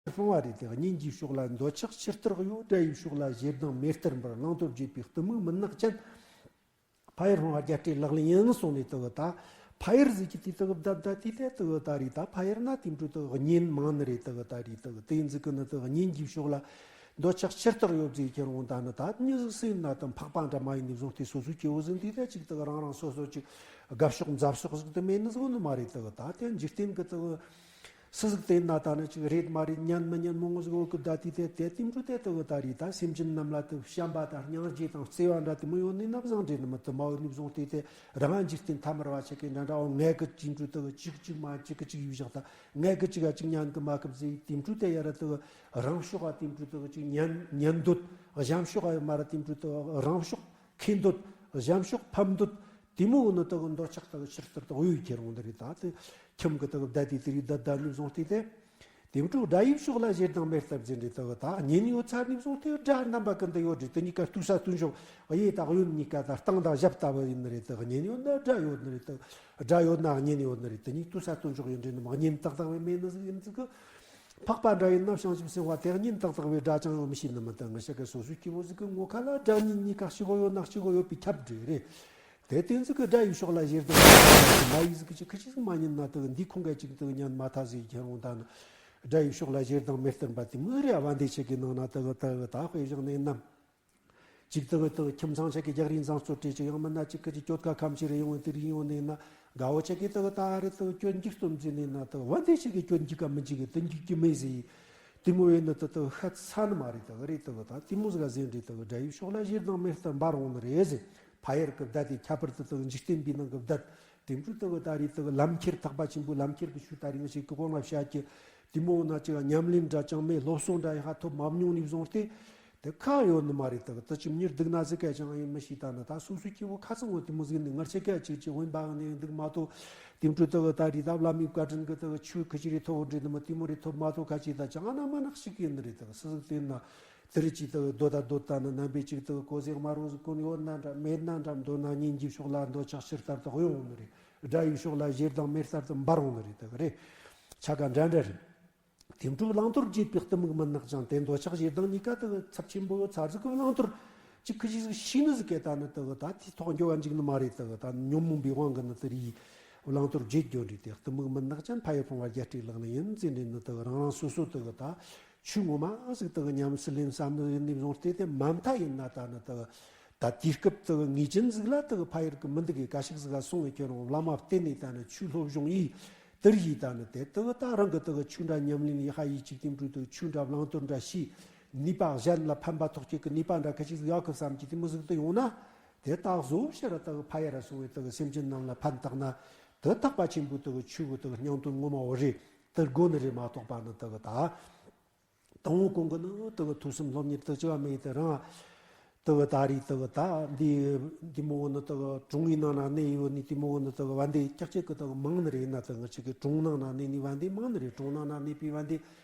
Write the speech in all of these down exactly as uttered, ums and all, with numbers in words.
ཕྱིར་སྤང་བ་རེད་དེ། གཉེན་གྱི་ཕྱོགས་ལ་འདོད་ཆགས་ཕྱིར་བཏགས་ཡོད། དགྲ་ཡི་ཕྱོགས་ལ་ཞེ་སྡང་མེ་ལྟར་འབར། བླང་དོར་བརྗོད་པའི་གཏི་མུག་མུན་ནག་ཅན། ཕ་ཡུལ་སྤང་བ་རྒྱལ་སྲས་ལག་ལེན་ཡིན་གསུངས་ནས་དེ་གི་ད། ཕ་ཡུལ་ཟིག་གི་དེ་དེ་གི་བདག་བདག་དེ་དེ་དེ་གི་ད་རེད། ད་ཕ་ཡུལ་ན་དེ་འཕྲོ་དེ་གི་གཉེན་མང་ནི་རེད། དེ་གི་ད་རེད། དེ་གི་དེ་ཟིག་གི་ནི་དེ་གི་གཉེན་གྱི་ཕྱོགས་ལ་འདོད་ཆགས་ཕྱིར་བཏགས་ཡོད་ཟིག་ཁྱེར་འོང་། ད་ནི་ད་མྱི་ཟིག་སུ་ཡིན་ན་དང་འཕགས་པ་འདྲ་མ་ཡིན་ནི་བཟུང་སྟེ་སོ་སོའི་སྐྱེ་བོ་ཟིག་དེ་ད་ཅིག་དེ་གི་རང་རང་སོ་སོ་ཅིག་དགའ་ཕྱོགས་མཛའ་ཕྱོགས་ཟིག་དེ་མེད་ནི་ཟིག་ནི་མ་རེད། དེ་གི་ད་དེ་འཇིག་རྟེན་གི་དེ་གི་སུ་ཟིག་དེ་ན་ད་ནི་ཅིག་རེད་མ་རེད། ཉན་མི་ཉན་མང་ངོ་ཟིག་འོ་གི་ད་དེ་དེ་དེ་དེ་འཕྲོ་དེ་དེ་གི་ད་རེད། ད་སེམས་ཅན་རྣམས་ལ་དེ་བྱམས་པ་དང་སྙིང་རྗེ་དང་བརྩེ་བ་འདྲ་དེ་མོ་ཡོད་ནི་ན་བཟང་རེད་ནི་མི་དེ་མ་ཡོད་ནི་བཟུང་སྟེ་དེ་རང་འཇིག་རྟེན་ཐ་མར་བ་ཆེ་གེ་འདྲ་འདྲ་འོ་ངས་གི་ཅིག་འཕྲོ་དེ་གི་ཅིག་ཅིག་མ་ཅིག་གི་ཅིག་ཡིབ་བཞག་ད་ངས་གི་ཅིག་ག་ཅིག་ཉན་གི་མ་གི་ཟིག་དེ་འཕྲོ་དེ་ཡ་ར་དེ་གི་རང་ཕྱོགས་ག་དེ་འཕྲོ་དེ་གི་ཅིག་ཉན་ཉན་འདོད། གཞན་ཕྱོགས་ག་ཡོད་མ་ར་དེ་འཕྲོ་དེ་གི་རང་ཕྱོགས་ཁེ་འདོད། གཞན་ཕྱོགས་ཕམ་འདོད། དེ་མོ་ནི་དག་འདོད་ཆགས་དག་ཕྱིར་བཏང་དག་ཡོད་ཁྱེར་འོང་དེ་རེད། ད་དེ་ཁྱིམ་གི་དག་བདའ་དེ་དེ་རིགས་བདའ་བདའ་ནས་བཟུང་སྟེ་དེ། དེ་འཕྲོ་དགྲ་ཡི་ཕྱོགས་ལ་ཞེ་སྡང་མེ་ལྟར་འཛིན་རེད། དག་ད་གཉེན་ཡོད་ཚར་ནས་བཟུང་སྟེ་དགྲ་རྣམ་པ་ཀུན་ཏུ་ཡོད་རེད། དེ་གཉིས་ཀ་ལྟོས་ས་ལྟོས་འཇོག་གཡས་དང་གཡོན་གཉིས་ཀ་ད་སྟེང་དང་ཞབས་ལྟ་བུ་ཡིན་ནི་རེད། དག་གཉེན་ཡོད་ན་དགྲ་ཡོད་ནི་རེད། དག་དགྲ་ཡོད་ན་གཉེན་ཡོད་ནི་རེད། དེ་གཉིས་ལྟོས་ས་ལྟོས་འཇོག་ཡིན་རེད་ནི་མ། གཉེན་ཏག་ཏག་བས་མེད་ནི་ཟིག་ཡིན་ཟིག་གི། འཕགས་པ་འདྲ་ཡིན་ན་བྱང་ཆུབ་སེམས་དཔའ་དེ་གཉེན་ཏག་ཏག་བའི་དགྲ་ཅང་ཡོད་མི་ཤེས་ནི་མི་དང་། ང་ཤ་ཀ་སོ་སོའི་སྐྱེ་བོ་ཟིག་གི་ངོ་ཁ་ལ་དགྲ་གཉེན་གཉིས་ཀ་གཅིག་གོ་ཡོད་ན་གཅིག་གོ་ཡོད་པའི་ཁྱབ་འདྲ་རེད། དེ་དེ་ཟིག་གི་དགྲ་ཡི་ཕྱོགས་ལ་ཞེ་སྡང་མ་ཡི་ཟིག་གི་ཅིག་ཁི་ཅི་ཟིག་མ་ཉན་ན་དག་འདི་ཁོང་ག་ཅིག་དག་ཉན་མ་ཐག་ཟིག་ཁྱེར་འོང་། ད་ནི་དགྲ་ཡི་ཕྱོགས་ལ་ཞེ་སྡང་མེ་ལྟར་འབར་དེ་མོ་རེད། བ་འདི་ཆེ་གི་ནང་ན་དག་དག་ད་དཔེ་བཞག་ནས་ན། ཅིག་དག་དག་ཁྱིམ་ཚང་ཆ་གི་རྒྱག་རིན་བཟང་བཙོ་སྤྲད་ཅིག་ཡང་མིན་ན་ཅིག་གི་ཅིག་གྱོད་ཁ་ཁམ་ཆེ་རེ་ཡོང་བའི་དེ་རིགས་ཡོང་ནས་ན་དགའ་བོ་ཆ་གི་དག་ད་རེ་དག་གྱོད་འགྱིག་སྟོན་ཟིན་ནས་ན་དག་བ་དེ་ཆ་གི་གྱོད་འགྱིག་ག་མི་འགྱིག་གི་དེ་འགྱིག་གི་མེད་ཟིག་དེ་མོ་ཡིན་ན་དག་དག་ཤ་ཚ་ནི་མ་རེད། དག་རེད་དག་ད་དེ་མོ་ཟིག་ག་ཟིན་རེད། དག་དགྲ་ཡི་ཕྱོགས་ལ་ཞེ་སྡང་མེ་ལྟར་འབར་འོང་ནི་རེད་ཟེར། ཕ་ཡུལ་གི་བདག་དེ་ཁྱད་པར་དུ་དག་འཇིག་རྟེན་པའི་ནང་གི་བདག་དེ་འཕྲོ་དག་ད་རེད། དག་ལམ་ཁྱེར་ཐེག་པ་ཆེན་པོའི་ལམ་ཁྱེར་གི་ཆོས་ད་རེད། ང་ཞིག་གི་གོང་ལ་བཤད་ཀྱི་དེ་མོ་ན་ཅིག་ཉམས་ལེན་འདྲ་ཅང་མེད། སློབ་གསོ་འདྲ་ཡག་ཐོབ་མ་མྱོང་ནས་བཟུང་སྟེ། དེ་ཁ་ཡོད་ནི་མ་རེད། དག་དེ་ཅི་མྱིར་སྡུག་ན་ཟིག་ག་ཅང་ཡིན་མི་ཤེས། ད་ནི་ད་སོ་སོའི་སྐྱེ་བོ་ཁ་ཚང་བོ་དེ་མོ་ཟིག་ནི་ངར་ཆེ་ག་ཅིག་ཅིག་དབེན་པ་ནས་འདུག་མ་གཏོགས། དེ་འཕྲོ་དག་ད་རེད། ད་བླ་མའི་བཀའ་དྲིན་གི་དག་ཆོས་ཁི་ཅི་རེད་ཐོབ་འདྲེ་ནི་མ་དེ་མོ་རེད་ཐོབ་མ་གཏོགས་ཁ་ཅིག་ད་ཅང་ན་མ་ནག་ཞིག་ཡིན་ནི་རེད། དག་སུ་ཟིག་དེ་ན་དེ་རེད་ཅིག་དག་སྡོད་ད་སྡོད་ད་ནི་རྣམ་པའི་ཅིག་དག་གོ་ཟེག་དམར་བོ་ཟིག་གོན་ཡོད་ན་འདྲ་མེད་ན་འདྲ། མདོར་ན་གཉེན་གྱི་ཕྱོགས་ལ་འདོད་ཆགས་ཕྱིར་ལྟར་དུ་གཡོ་འོང་ནི་རེད། དགྲ་ཡི་ཕྱོགས་ལ་ཞེ་སྡང་མེ་ལྟར་དུ་འབར་འོང་ནི་རེད། དག་རེད། ཆ་ག་འདྲ་འདྲ་རེད། དེ་འཕྲོ་བླང་དོར་བརྗེད་པའི་གཏི་མུག་མུན་ནག་ཅན། དེ་འདོད་ཆགས་ཞེ་སྡང་གཉིས་ཀ་དག་ཚབས་ཆེན་པོ་ཡོད་ཚར་ཟིག་གི་བླང་དོར་ཅིག་ཁི་ཅི་ཟིག་ཤེས་ནི་ཟིག་གི་ད་ནི་དག་ད་དེ་ཐོག་འགྱོ་བ་འཇིག་ནི་མ་རེད། དག་ད་ཉོན་མོངས་པའི་དབང་གི་ནི་དེ་རེད། བླང་དོར་བརྗེད་རྒྱུ་འདྲ་དེ་གཏི་མུག་མུན་ནག་ཅན། ཕ་ཡུལ་སྤོང་བ་རྒྱལ་སྲས་ལག་ལེན་ཡིན་ཟེར་ནས་ནི་དག་རང་རང་སོ་སོ་དག་ད་ཆོས་ངོ་མ་ཟིག་དག་ཉམས་སུ་ལེན་བསམ་ནི་ཡིན་ནས་བཟུང་སྟེ། དེ་མ་མཐའ་ཡིན་ན་ད་ནི་དག་ད་དུས་སྐབས་དག་ངེས་ཅན་ཟིག་ལ་དག་ཕ་ཡུལ་གི་མི་འདུག་གི་ག་ཞིག་ཟིག་ག་སོང་བའི་ཁྱོད་རང་བླ་མ་བསྟེན་ནས་ད་ནི་ཆོས་སློབ་སྦྱོང་ཡིས། དེར་ཡིས་ད་ནི་དེ་དག་ད་རང་གི་དག་ཆོས་འདྲ་ཉམས་ལེན་ཡི་ཧ་ཡིས་ཅིག་དེ་འཕྲོ་དག་ཆོས་འདྲ་བླང་དོར་འདྲ་ཤེས། ནུས་པ་གཞན་ལ་ཕན་པ་ཐོགས་ཀྱི་གི་ནུས་པ་འདྲ་ཁ་ཅིག་ཡག་གི་བསམ་གྱི་དེ་མོ་ཟིག་ཏུ་ཡོང་ན། དེ་དག་བཟོ་ཕྱིར་དག་ཕ་ཡུལ་སོང་བའི་དག་སེམས་ཅན་རྣམས་ལ་ཕན་བཏགས་ན། དེ་ཐེག་པ་ཆེན་པོའི་དག་ཆོས་གི་དག་སྙིང་དོན་ངོ་མ་བོ་རེད། དེ་དགོས་ནི་རེད་མ་གཏོགས་པ་ནི་དག་ད། དང་པོ་གོང་གི་ནི་དེ་གི་ཐོས་བསམ་སློབ་གཉེར་དེ་ཅི་བ་མེད་དེ་རང་། དེ་གི་ད་རེས་དེ་གི་ད་འདི་འདི་མོ་ནི་དེ་གི་གྲོང་བའི་ནང་ན་གནས་ཡོད་ནི་དེ་མོ་ནི་དེ་གི་བན་དེ་ཀྱག་ཀྱག་གི་དེ་གི་མང་ནི་རེད། ན་དེ་ང་ཅག་གི་གྲོང་ནང་ན་གནས་ནི་བན་དེ་མང་ནི་རེད། གྲོང་ནང་ན་གནས་པའི་བན་དེ་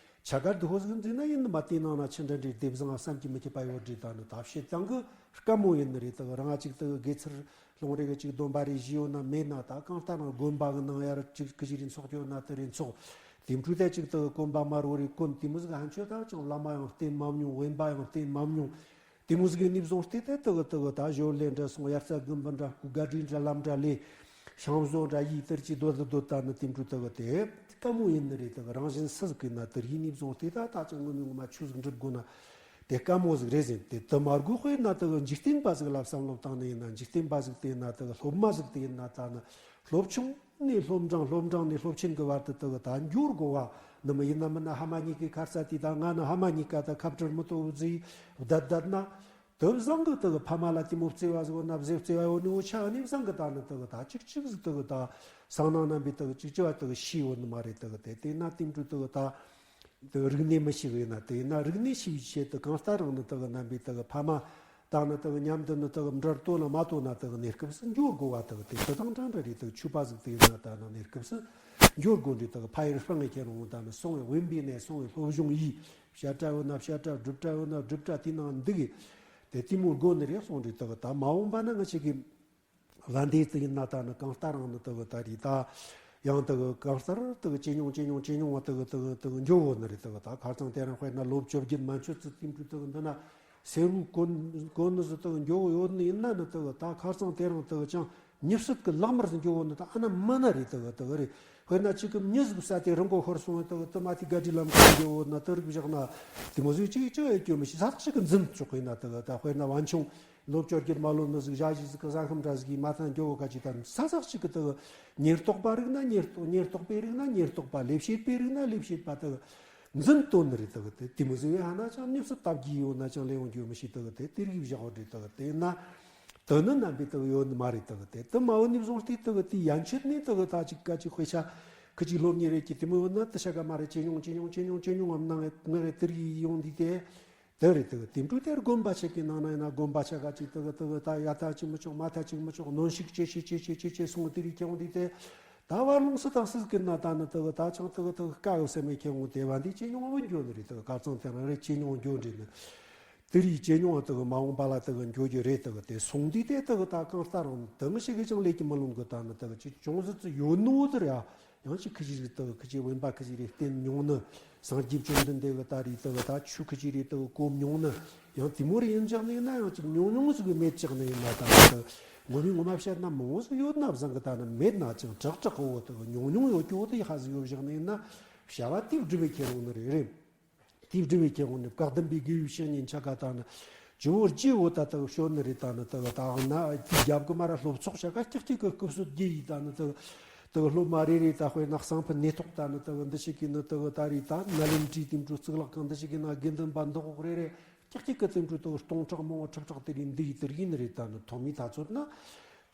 ཆ་ག་འདི་ཧོ་ཟིག་འཛིན་ན་ཡིན་ནི་མ། དེ་ནང་ན་ཆི་འདྲ་འདྲའི་སྡེབ་བཟང་བསམ་གྱིས་མི་ཁྱབ་པ་ཡོད་རེད། ད་ནི་ད་བཤད་སྟངས་གི་དཀའ་མོ་ཡིན་ནི་རེད། དེ་གི་རང་ཅིག་དེ་གི་དགེ་ཚུལ། ལུང་རིགས་ཅིག་སྡོམ་པ་རེ་བཞེས་ཡོད་ན་མེད་ན། ད་གང་ལྟར་ན་དགོན་པ་གི་ནང་ཡར་ཅིག་ཀི་ཅིག་རེ་འཚོགས་ཡོད་ན་དེ་རེ་འཚོགས། དེ་འཕྲོས་དེ་ཅིག་དེ་གོན་པ་དམར་བོ་རེ་གོན། དེ་མོ་ཟིག་ཧན་ཆོད་ད་ཅང་བླ་མ་ཡང་བསྟེན་མ་མྱོང་། དབེན་པ་ཡང་བསྟེན་མ་མྱོང་། དེ་མོ་ཟིག་གི་ནི་བཟུང་སྟེ་དེ་དེ་གི་དེ་གི་ད་ཞོར་ལས་འདྲ་སོང་། དབྱར་རྩྭ་དགུན་འབུ་འདྲ་སྐུ་དགའ་སྒྲིག་འདྲ་ལམ་འདྲ་ལས། ཤང་བཟོ་འདྲ་ཡིས་དེར་གྱིས་སྡོད་དུ་སྡོད། ད་ནི་དེ་འཕྲོས་དེ་གི་དེ་དཀའ་མོ་ཡིན་ནི་རེད། དེ་གི་རང་བཞིན་སུ་ཟིག་གི་ན་དེ་རིགས་ནི་བཟུང་སྟེ་ད་ད་ཅང་ངོ་མ་ངོ་མ་ཆོས་ཟིག་འགྲུབ་དགོས་ན། དེ་དཀའ་མོ་ཟིག་རེད་ཟེར། དེ་དུ་མ་དགོས། དཔེར་ན་དེ་གི་འཇིག་རྟེན་པ་ཟིག་ལ་བསམ་བློ་བཏང་ནི་ཡིན་ན། འཇིག་རྟེན་པ་ཟིག་དེ་ཡིན་ན་དེ་གི་སློབ་མ་ཟིག་དེ་ཡིན་ན། ད་ནི་སློབ་ཆུང་ནས་སློབ་འབྲིང་། སློབ་འབྲིང་ནས་སློབ་ཆེན་གི་བར་དུ་དེ་གི་ད་འགྱུར་དགོས་བ་ནི་མི་ཡིན་ན། མིན་ན་ཕ་མ་གཉིས་ཀའི་ཁ་རྩ་དེ་ད་ང་ནི་ཕ་མ་གཉིས་ཀ་ད་ཁ་བྲལ་མི་ཐུབ་ཟིག་བསྡད་བསྡད་ན། དེ་བཟང་གི་དེ་གི་ཕ་མ་ལ་དེ་མོ་བརྩེ་བ་ཟིག་ཡོད་ན། བཟེ་བརྩེ་བ་ཡོད་ནི་འུ་ཆ་ནི་བཟང་གི། ད་ནི་དེ་གི་ད་ཅིག་ཅིག་ཟིག་དེ་གི་ད་སང་ནང་རྣམ་པའི་དེ་གི་ཅིག་ཅིག་བ་དེ་གི་ཤེས་ཡོད་ནི་མ་རེད། དེ་གི་དེ་དེ་ན་དེ་འཕྲོས་དེ་གི་ད། དེ་རིག་གནས་མི་ཤེས་པ་ཡིན་ན། དེ་ཡིན་ན་རིག་གནས་ཤེས་པའི་ཆེད་དུ་གང་ལྟར་རང་ནི་དེ་གི་རྣམ་པའི་དེ་གི་ཕ་མ་དང་ནི་དེ་གི་མཉམ་དུ་ནི་དེ་གི་འབྲེལ་གཏོད་ན་མ་གཏོད་ན། དེ་གི་གནས་སྐབས་སུ་འགྱུར་དགོས་བ། དེ་གི་དེ་དེ་དང་འདྲ་འདྲ་རེད། དེ་གི་ཆོས་པ་ཟིག་དེ་ཡིན་ན་ད་ནི་གནས་སྐབས་སུ་འགྱུར་དགོས་འདྲ། དེ་གི་ཕ་ཡུལ་སྤང་ངེ་ཁྱེར་འོང་། ད་ནི་སོང་བའི་དབེན་པའི་གནས་སོང་བའི་སློབ་སྦྱོང་ཡིས། བཤད་གྲྭ་ཡོད་ན་བཤད་གྲྭ། སྒྲུབ་གྲྭ་ཡོད་ན་སྒྲུབ་གྲྭ། དེ་ནང་འདུག་གི་དེ་དེ་མོ་དགོས་ནི་རེད་གསུངས་འདྲ། དེ་གི་ད་མ་འོངས་པ་ན་ང་ཅག་གི་བན་དེ་དེ་ཡིན་ན་ད་ནི་གང་ལྟར་རང་ནི་དེ་གི་ད་རེད། ད་ ཡང་དེ་གི་གང་ལྟར་དེ་གི་ཇེ་ཉུང་ཇེ་ཉུང་ཇེ་ཉུང་བ་དེ་གི་དེ་གི་དེ་གི་འགྱོ་གོ་ནི་རེད། དེ་གི་ད་ཁ་རྩང་དེ་རིང་དཔེར་ན་ལོ་བཅོ་བརྒྱད་མན་ཆད་ཙམ་དེ་འདྲ་དེ་གི་འདི་ན་སེར་བོའི་གོ་གོ་ནི་ཟིག་དེ་གི་འགྱོ་གོ་ཡོད་ནི་ཡིན་ན་ནི། དེ་གི་ད་ཁ་རྩང་དེ་རིང་དེ་གི་ཅང་མྱི་བསད་གི་ལག་དམར་ཟིག་འགྱོ་གོ་ནི་ད་ཨ་ན་མ་ན་རེད། དེ་གི་དེ་གི་རེད། དཔེར་ན་ཅིག་གི་མྱི་ཟིག་བསད་དེ་རི་མགོ་ཤོར་སོང་བ་དེ་གི་དེ་མ་དེ་ག་དྲི་ལམ་ཁ་འགྱོ་གོ་ན། དེ་རིགས་བཞག་ན་དེ་མོ་ཟིག་ཅིག་ཅིག་ཡོད་རྒྱུ་མི་ཤེས། ས་ཐག་ཅིག་གི་འཛིན་ཆོག་གི་ཡིན་ན། དེ་གི་ད་དཔེར་ན་བན་ཆུང་ལོ་བཅོ་བརྒྱད་མ་ལོན་ནི་ཟིག་ཞ་ཞི་ཟིག་གི་ས་ཁམས་འདྲ་ཟིག་གིས་མ་ཐང་འགྱོ་གོ་ག་ཅིག་ད་ས་ཐག་ཅིག་གི་དེ་གི་ཉེན་རྟོག་པ་རིག་ན་ཉེན་རྟོག་ཉེན་རྟོག་པའི་རིག་ན་ཉེན་རྟོག་པ། ལས་བྱེད་པའི་རིག་ན་ལས་བྱེད་པ། དེ་གི་འཛིན་དོན་ནི་རེད། དེ་གི་དེ་དེ་མོ་ཟིག་ཡོད་ཧ་ན་ཅང་མྱི་བསད་སྟབས་ཀྱིས་ཡོད་ན་ཅང་ལས་ཡོང་རྒྱུ་མི་ཤེས། དེ་གི་དེ་དེ་རིགས་བཞག་འོ་འདྲ། དེ་གི་དེ་ན། དེ་ནི་རྣམ་པའི་དེ་གི་ཡོད་ནི་མ་རེད། དེ་གི་དེ་དེ་མ་འོ་ནི་བཟུང་སྟེ་དེ་གི་དེ་ཡན་ཆད་ནས་དེ་གི་ད་ཅིག་ག་ཅིག་དཔེ་ཆ་ཁི་ཅིག་སློབ་ཉེ་རེད་ཀྱི་དེ་མོ་ཡོད་ན་དེ་ཤ་ག་མ་རེད། ཇེ་ཉུང་ཇེ་ཉུང་ཇེ་ཉུང་ཇེ་ཉུང་ངམ་ནང་ངེ་དེ་རིགས་ཡོང་དུས་དེ་དེ་རེད། དེ་གི་དེ་འཕྲོ་དེར་དགོན་པ་ཆེ་གི་ནང་ན་ཡིན་ན་དགོན་པ་ཆེ་ག་ཅིག་དེ་གི་དེ་གི་ད་ཡ་ད་ཅིག་མི་ཆོག་མ་ད་ཅིག་མི་ཆོག་གནོན་ཤུགས་ཇེ་ཆེ་ཇེ་ཆེ་ཇེ་ཆེ་སོང་དེ་རིགས་ཁྱེར་ཡོང་དུས་དེ། ད་བར་ལོངས་སུ་དང་སྲིད་ཀྱི་ན་ད་ནི་དེ་གི་ད་ཅང་དེ་གི་དེ་གི་དཀའ་གི་སེམས་མེད་ཁྱེར་འོང་དེ་བ་འདི་ཇེ་ཉུང་བོ་འགྱོ་ནི་རེད། དེ་གི་ཁ་རྩང་དེ་རང་རེད་ཇེ་ཉུང་འགྱོ་འདྲེ་ནི། དེ་རིགས་ཇེ་ཉུང་དེ་གི་མ་འོངས་པ་ལ་དེ་གི་འགྱོ་རྒྱུ་རེད། དེ་གི་དེ་སོང་དུས་དེ་དེ་གི་ད་གང་ལྟར་རང་དེ་མི་ཞིག་གིས་ཀྱང་ལས་ཀྱི་མི་ལོང་གི་ད་ནི་དེ་གི་ཅིག་ཅུང་ཟད་ཙི་ཡོད་ནོ་དེ་རེད། ཡང་ཅིག་ཁི་ཅིག་རེད། དེ་གི་ཁི་ཅིག་དབེན་པ་ཁི་ཅིག་རེད་བསྟེན་མྱོང་ནི། སངས་རྒྱས་བཅོམ་ལྡན་འདས་གི་ད་རེད་དེ་གི་ད་ཆོས་ཁི་ཅིག་རེད་དེ་གི་གོ་མྱོང་ནི། ཡང་དེ་མོ་རེ་ཡིན་ཅག་ནི་ཡིན་ན་ཡང་ཅིག་ཉུང་ཉུང་ཟིག་གི་མེད་ཅག་ནི་ཡིན་ན་ད་ནི་དེ་གི་ངོ་མའི་ངོ་མ་བཤད་ན་མང་བོ་ཟིག་ཡོད་ན་བཟང་གི་ད་ནི་མེད་ན་ཅང་དྲག་དྲག་གི་འོ་དེ་གི་ཉུང་ཉུང་ཡོད་ཀྱི་འོ་དེ་ཡི་ཧ་ཟིག་ཡོད་བཞག་ནི་ཡིན་ན་བྱ་བ་དེ་སྒྲུབ་པའི་ཁྱེར་འོང་ནི་རེད་རེད། དེ་སྒྲུབ་པའི་ཁྱེར་འོང་ནི་བཀའ་གདམས་པའི་དགེ་བའི་བཤེས་གཉེན་ཆ་ག་ད་ནི་ཇོ་བོ་རྗེ་འོ་ད་དེ་གི་བྱོན་ནི་རེད། ད་ནི་དེ་གི་ད་ན་དེ་རྒྱབ་གི་མ་ར་སློབ་ཚོགས་ཆ་ག་ཀྱག་ཀྱག་གི་སྐུ་བསོད་རྒྱས་ཡི་ད་ནི་དེ་གི་དེ་གི་སློབ་མ་རེ་རེ་ད་དཔེར་ན་གསང་ཕུ་ནེ་ཐོག་ད་ནི་དེ་གི་འདི་ཞིག་གི་ནི་དེ་གི་ད་རེད་ད་ནཱ་ལེནྡྲའི་དེ་འཕྲོ་གཙུག་ལག་ཁང་འདི་ཞིག་གི་ན་དགེ་འདུན་པ་འདི་འོག་རེ་རེ་ཀྱག་ཀྱག་གི་དེ་འཕྲོ་དེ་གི་སྟོང་ཕྲག་མང་བོ་ཁྲག་ཁྲག་དེ་རིགས་འདི་ཡི་དེ་རིགས་ནི་རེད། ད་ནི་ཐོག་མའི་ད་ཚོད་ན་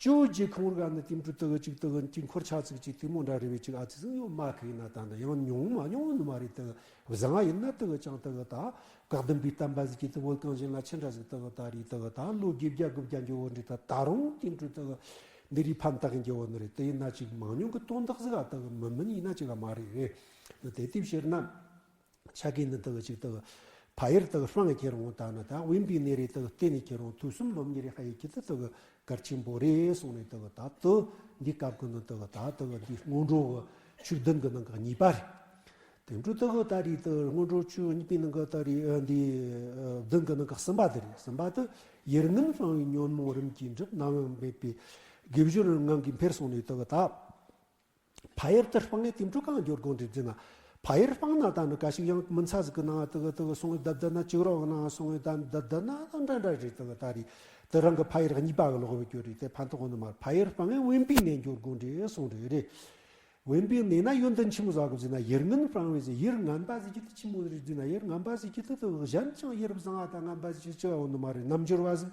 ཇོ་བོ་རྗེ་ཁོང་ར་ག་ནི་དེ་འཕྲོ་དེ་གི་ཅིག་དེ་གི་དཀྱིལ་འཁོར་ཆ་ཚིག་ཅིག་དེ་མོ་འདྲ་རེ་བས་ཅིག་ཨ་ཙི་ཟིག་ཡོད་མ་གི་ཡིན་ན་ད་ནི་ཡང་ཉུང་མ་ཉུང་ནི་མ་རེད། དེ་གི་བཟང་ཡིན་ན་དེ་གི་ཅང་དེ་གི་ད་བཀའ་གདམས་པའི་བསྟན་པ་ཟིག་གི་དེ་བོད་གངས་ཅན་ལ་ཆི་འདྲ་ཟིག་དེ་གི་ད་རེད། དེ་གི་ད་ལོ་བརྒྱད་བརྒྱ་དགུ་བརྒྱ་འགྱོ་བོ་འདྲ་ད་ད་རུང་དེ་འཕྲོ་དེ་གི་འདི་རིགས་ཕན་ཐོགས་གི་འགྱོ་བོ་ནི་རེད། དེ་ཡིན་ན་ཅིག་མང་ཉུང་གི་དོན་དག་ཟིག་ཨ་དེ་གི་མི་མིན་ཡིན་ན་ཅིག་ཨ་མ་རེད་རེད། དེ་དེ་ཕྱིར་ན། ཆ་གི་ནི་དེ་གི་ཅིག་དེ་གི་ཕ་ཡུལ་དེ་གི་སྤང་ངེ་ཁྱེར་འོང་ད་ནི་ད་དབེན་པའི་གནས་རེ་དེ་གི་བསྟེན་ནས་ཁྱེར་འོང་དུས་གསུམ་སློབ་གཉེར་རེ་ཧ་ཡི་ཁྱི་དེ་དེ་གི་གལ་ཆེན་པོ་རེད་གསུངས་ནས་དེ་གི་ད་དེ་འདི་སྐབས་ཀྱི་ནི་དེ་གི་ད་དེ་གི་འདི་སྔོན་འགྲོ་གི་ཆོས་བདུན་གི་ནང་གི་གཉིས་པ་རེད། དེ་འཕྲོ་དེ་གི་ད་རེས་དེ་སྔོན་འགྲོ་ཆོས་གཉིས་པའི་ནང་གི་ད་རེས་འདི་བདུན་གི་ནང་གི་གསུམ་པ་དེ་རེད། གསུམ་པ་དེ་ཡུལ་ངན་སྤང་བའི་ཉོན་མོངས་རིམ་གྱིས་འགྲིབ། ནམ་ཡང་མེད་པའི་དགེ་སྦྱོར་ངང་གིས་འཕེལ་གསུངས་ནས་དེ་གི་ད། ཕ་ཡུལ་དུ་སྤང་ངེ་དེ་འཕྲོ་གང་འགྱོ་དགོས་འདྲི་ཟེར་ན། ཕ་ཡུལ་སྤང་ན་ད་ནི་ག་ཞིག་ཡང་མི་ཚ་ཟིག་གི་ནང་དུ་དུ་སོང་བདག་བདག་ན་ཅིག་རོགས་ནང་སོང་བའི་ད་བདག་བདག་ན་འདྲ་འདྲ་རེད། དུ་ད་རེད་དུ་རང་གི་ཕ་ཡུལ་གཉིས་པ་གི་ལོག་བའི་སྐྱོ་རེད། དེ་ཕན་ཐོགས་ནི་མ་ཕ་ཡུལ་སྤང་ངེ་དབེན་པའི་གནས་འགྱོ་དགོས་འདྲི་སོང་རེད་རེད། དབེན་པའི་གནས་ན་ཡོན་ཏན་ཆི་མོ་ཟ་དགོས་ཟེར་ན་ཡུལ་ངན་སྤང་བའི་ཟེར་ཡུལ་ངན་པ་ཟིག་གི་དུ་ཆི་མོ་རེད་ཟེར་ན་ཡུལ་ངན་པ་ཟིག་གི་དུ་དུ་གཞན་ཅང་ཡུལ་བཟང་ཨ་ད་ངན་པ་ཟིག་གི་ཅི་འོ་ནི་མ་རེད། རྣམ་འགྱུར་བ་ཟིག་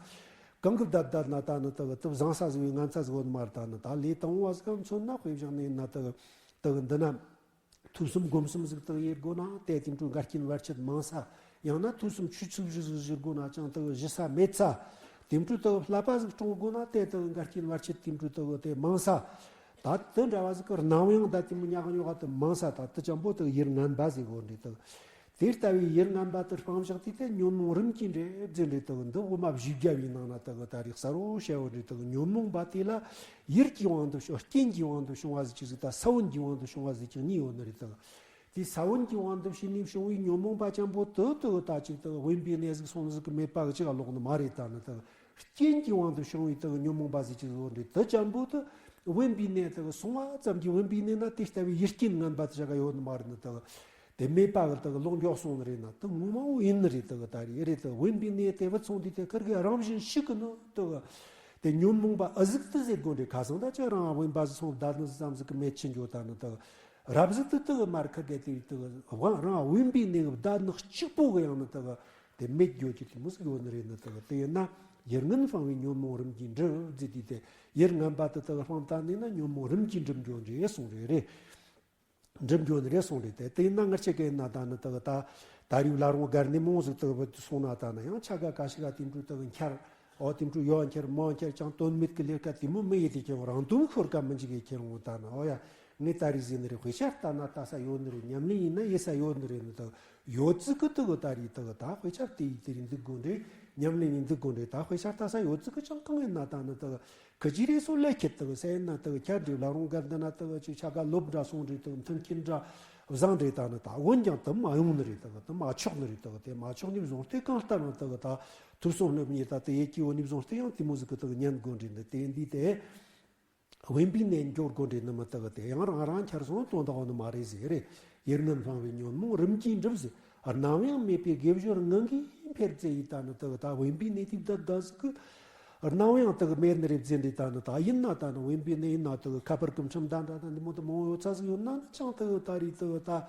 གང་གི་བདག་བདག་ན་ད་ནི་དག་དུ་བཟང་ས་ཟིག་བའི་ངན་ཚ་ཟིག་བོ་ནི་མར་ད་ནི་ད་ལས་དང་བ་ཟིག་མཚོན་ན་དཔེ་བཞག་ནས་ན་དག་དག་འདི་ན་ཐོས་བསམ་སྒོམ་གསུམ་ཟིག་དག་ཡེད་དགོ་ན་དེ་དེ་འཕྲོ་འགལ་རྐྱེན་བར་ཆད་མང་ས། ཡང་ན་ཐོས་བསམ་ཆོས་ཚུལ་བཞི་ཟིག་བཞི་དགོ་ན་ཅང་དག་བཞི་ས་མེད་ས། དེ་འཕྲོ་དག་བསླབ་པ་ཟིག་སྲུང་དགོ་ན་དེ་དག་འགལ་རྐྱེན་བར་ཆད་དེ་འཕྲོ་དག་དེ་མང་ས། ད་དེ་འདྲ་བ་ཟིག་གི་སྣང་ཡང་ད་དེ་མོ་ཉག་ཉོག་ག་དེ་མང་ས། ད་དེ་ཅང་པོ་དག་ཡུལ་ངན་པ་ཟིག་བོ་འདྲེ་དག་དེ་ལྟ་བུའི་ཡུལ་ངན་པ་དེ་སྤང་བཞག་དུས་དེ་ཉོན་མོངས་རིམ་གྱིས་འགྲིབ་ཟེར་འདྲེ་དག་འདི་དབུ་མ་བཞི་བརྒྱ་པའི་ནང་ན་དག་ད་རེས་གསལ་བོ་བཤད་བོ་འདྲེ་དག་ཉོན་མོངས་པ་དེ་ལ་ཡུལ་གྱི་དབང་དུ་བྱུང་རྐྱེན་གྱི་དབང་དུ་བྱུང་བ་ཟིག་ཅིག་ཟིག་ད་ས་བོན་གྱི་དབང་དུ་བྱུང་བ་ཟིག་ཅིག་གཉིས་ཡོད་ནི་རེད་དག་དེ་ས་བོན་གྱི་དབང་དུ་བྱས་ནས་བྱུང་བའི་ཉོན་མོངས་པ་ཅན་པོ་དེ་དག་ད་ཅིག་དག་དབེན་པའི་གནས་ཟིག་སོང་ཟིག་གི་མེད་པ་གི་ཅིག་ལ་ལོག་ནི་མ་རེད། ད་ནི་དག་རྐྱེན་གྱི་དབང་དུ་བྱུང་བའི་དག་ཉོན་མོངས་པ་ཟིག་ཅིག་ཟིག་འདྲེ་དེ་ཅན་པོ་དེ་དབེན་པའི་གནས་དག་སོང་བ་ཙམ་གྱིས་དབེན་པའི་གནས་ན་དེ་ལྟ་བུའི་ཡུལ་རྐྱེན་ངན་པ་དེ་ཞག་ག་ཡོད་ནི་མ་རེད། ནི་དག་དེ་མེད་པ་གི་དག་ལོག་མགྱོགས་སོང་ནི་རེད། ན་དེ་ངོ་མ་བོ་ཡིན་ནི་རེད། དག་ད་རེད་རེད་དག་དབེན་པའི་གནས་དེ་བུད་སོང་དུས་དེ་ཁིར་གི་རང་བཞིན་ཤིག་གི་ནི་དག་དེ་ཉོན་མོངས་པ་ཨ་ཟིག་ཏུ་ཟེར་དགོས་འདྲེ་ཁ་སང་ད་ཅི་རང་དབེན་པ་ཟིག་སོང་བདག་ནི་ཙམ་ཟིག་གི་མེད་ཆི་འགྱོ་ད་ནི་དག་རབ་ཟིག་ཏུ་དག་མར་ཁ་གེ་དེ་དག་དབང་རང་དབེན་པའི་གནས་བདག་ནི་གཅིག་པོ་གི་ཡང་ནི་དག་དེ་མེད་འགྱོ་རྒྱུ་དེ་མོ་ཟིག་ཡོད་ནི་རེད། ནི་དག་དེ་ཡིན་ན་ཡུལ་ངན་སྤང་བའི་ཉོན་མོངས་རིམ་གྱིས་འགྲིབ་ཟེར་དུས་དེ་ཡུལ་ངན་པ་དེ་དག་སྤང་བཏང་ནས་ན་ཉོན་མོངས་རིམ་གྱིས་འགྲིབ་འགྱོ་འདྲེ་གསུངས་རེད་རེད། འགྲིམ་རྒྱུ་ནི་རེད་གསུངས་རེད། དེ་དེ་ཡིན་ན་ང་ཆེ་གེ་ཡིན་ན་ད་ནི་དག་ད་ད་རིག་ལ་རུང་སྒར་ནི་མོ་ཟིག་དག་བུད་སོང་ན་ད་ནི་ཡང་ཆ་ག་ག་ཞིག་ག་དེ་འཕྲོ་དག་འཁྱར་འོ་དེ་འཕྲོ་ཡོ་འཁྱར་མོ་འཁྱར་ཅང་དོན་མེད་གི་ལས་ཀ་དེ་མོ་མི་ཡེ་དེ་ཁྱེད་རང་དོན་ཤོར་ཀ་མི་འཇིག་གི་ཁྱེད་རང་ད་ནི་འོ་ཡ་ ངས་ད་རེས་ཟེར་ནི་རེད། དཔེ་ཆ་ལྟ་ན་ལྟ་ས་ཡོད་ནི་རེད། ཉམས་ལེན་ཡིན་ན་ཡེ་ས་ཡོད་ནི་རེད། ནི་དག་ཡོད་ཙི་གི་དག་ད་རེས་དག་ད་དཔེ་ཆ་དེ་ཡིས་དེ་རིང་འདུག་དགོས་རེད། ཉམས་ལེན་ཡིན་འདུག་དགོས་རེད། ད་དཔེ་ཆ་ལྟ་ས་ཡོད་ཙི་གི་ཅང་གང་ཡིན་ན་ད་ནི་དག་གི་ཅི་རེད་སོ་ལས་ཁྱེད་དག་ས་ཡིན་ན་དག་ཁྱད་འདྲི་ལ་རུང་གར་འདི་ན་དག་ཅིག་ཆ་ག་ལོབ་འདྲ་སོང་རེད། དག་མཐུན་རྐྱེན་འདྲ་བཟང་རེད། ད་ནི་ད་འོན་ཀྱང་དུ་མ་ཡོང་ནི་རེད། དག་དུ་མ་ཆོག་ནི་རེད། དག་དེ་མ་ཆོག་ནི་བཟུང་སྟེ་གང་ལྟར་ན་དག་ད་ཐུབ་སོང་ནི་ཉེ་ད་དེ་ཡེ་ཀྱི་འོ་ནི་བཟུང་སྟེ་ཡང་དེ་མོ་ཟིག་གི་དག་ཉན་དགོས་རེད། འདི་དེ་འདི་དེ། དབེན་པའི་གནས་འགྱོ་དགོས་རེད་ནི་མི་དག་དེ་ཡང་རང་རང་ཁྱེར་སོང་དོན་དག་ནི་མ་རེད་ཟེར་རེད། ཡུལ་ངན་སློང་བའི་ཉོན་མོངས་རིམ་གྱིས་འགྲིབ་ཟེར། རྣམ་གཡེང་མེད་པའི་དགེ་སྦྱོར་ངང་གིས་འཕེལ་ཟེར་ཡི་ད་ནི་དག་ད་དབེན་པའི་གནས་དེ་བདག་དགའ་ཟིག་གི། རྣམ་གཡེང་དག་མེད་ནི་རེད་ཟེར་འདི་ད་ནི་ད་ཡིན་ན་ད་ནི་དབེན་པའི་གནས་ཡིན་ན་དག་ཁ་པར་གི་ཁྲིམས་ད་འདྲ་ད་འདི་མོ་དུ་མང་ཡོད་ཚ་ཟིག་ཡོད་ན་ནི་ཅང་དག་ད་རེད་དག་ད།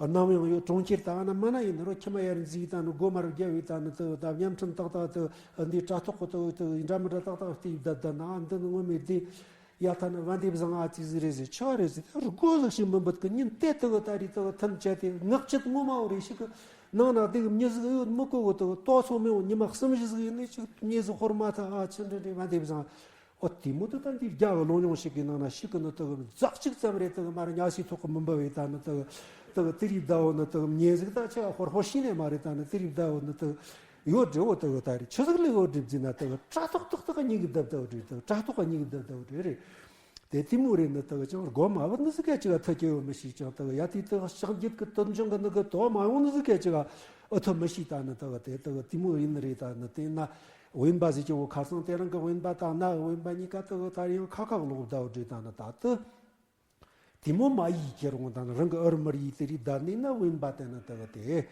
རྣམ་གཡེང་ཡོད། གྲོང་ཁྱེར་དང་ཨ་ན་མ་ན་ཡིན་ནི་རོ། ཁྱི་མ་ཡར་འཛིག་ད་ནི་སྒོ་མར་རྒྱབ་ཡི་ད་ནི་དུ་ད་བརྙན་འཕྲིན་ཏག་ཏག་དུ་འདི་དྲ་ཐོག་གི་དུ་དུ་འདྲ་མི་འདྲ་ཏག་ཏག་བལྟས་ད་ད་ན་འདི་ནི་ངོ་མེད་དེ། ཡ་ད་ནི་བན་དེ་བཟང་ཨ་ཙི་ཟིག་རེད་ཟེར། ཆི་རེད་ཟེར། དེ་སྒོ་ཟིག་ཞིག་མི་འབུད་གི་ཉིན་དེ་དུ་ད་རེད་དུ་ཐུན་བཅད་དེ་ངག་ཆད་ངོ་མ་འོ་རེ་ཞིག་གི་ནང་ན་དེ་གི་མྱི་ཟིག་ཡོད་མི་གོ་གི་དུ་ཏོ་སོ་མེ་འོ་ཉི་མ་གསུམ་བཞི་ཟིག་ཡིན་ནི་ཅིག་མྱི་ཟིག་ཧོར་མ་ཐ་ཨ་ཆི་འདྲ་འདྲ་བན་དེ་བཟང་། ཨོ་དེ་མོ་དུ་ད་འདི་རྒྱ་གི་ལོ་ཉུང་ཞིག་གི་ནང་ན་ཞིག་གི་ནི་དུ་ཛག་ཅིག་ཙམ་རེད། དུ་མར་ཉ་སི་ཐོག་གི་མི་འབབ་བས་ད་ནི་དུ་དུ་དེ་རིགས་ཟླ་བོ་ནི་དུ་ཉེ་ཟིག་ད་ཆེ་བ་ཧོར་ཧོར་ཤི་ནས་མ་རེད། ད་ནི་དེ་རིགས་ཟླ་བོ་ནི་དུ་ཡོད་འདྲེ་བོ་དུ་ད་རེད། ཆི་ཟིག་ལས་ཡོད་འདྲེ་བརྫིས་ན་དུ་དྲ་ཐོག་ཐོག་ཐོག་གཉིས་ཀྱི་བརྡབ་བརྡབ་འདྲེ་དུ་དྲ་ཐོག་གཉིས་ཀྱི་བརྡབ་བརྡབ་འདྲེ་རེད། དེ་དེ་མོ་རེད། ནི་དུ་ཅང་སྒོ་མ་བུད་ནི་ཟིག་ག་ཅིག་ཐུ་སྐྱེ་ཡོད་མི་ཤེས། ཅང་དུ་ཡ་དེ་དུ་ཕྱག་རྒྱུད་ཀྱི་དོན་ཆུང་གི་ནི་གི་དོ་མ་ཡོང་ནི་ཟིག་ག་ཅིག་ཨ་ཐུ་མི་ཤེས། ད་ནི་དུ་དེ་དུ་དེ་མོ་ཡིན་ནི་རེད། ད་ནི་དེ་ན། དབེན་པ་ཟེར་གྱི་འོ་ཁ་སང་དེ་རིང་གི་དབེན་པ་དང་གནའ་དབེན་པ་གཉིས་ཀ་དུ་ད་ཡང་ཁ་ཁ་ལོག་བསྡད་འོ་འདྲེ་ད་ནི་ད་དུ། དེ་མོ་མ་ཡིས་ཁྱེར་འོང་ད་ནི་རང་གི་ཨུར་མུར་ཡིས་དེ་རིགས་བསྡད་ནས་ན་དབེན་པ་དེ་ནི་དུ་དེ།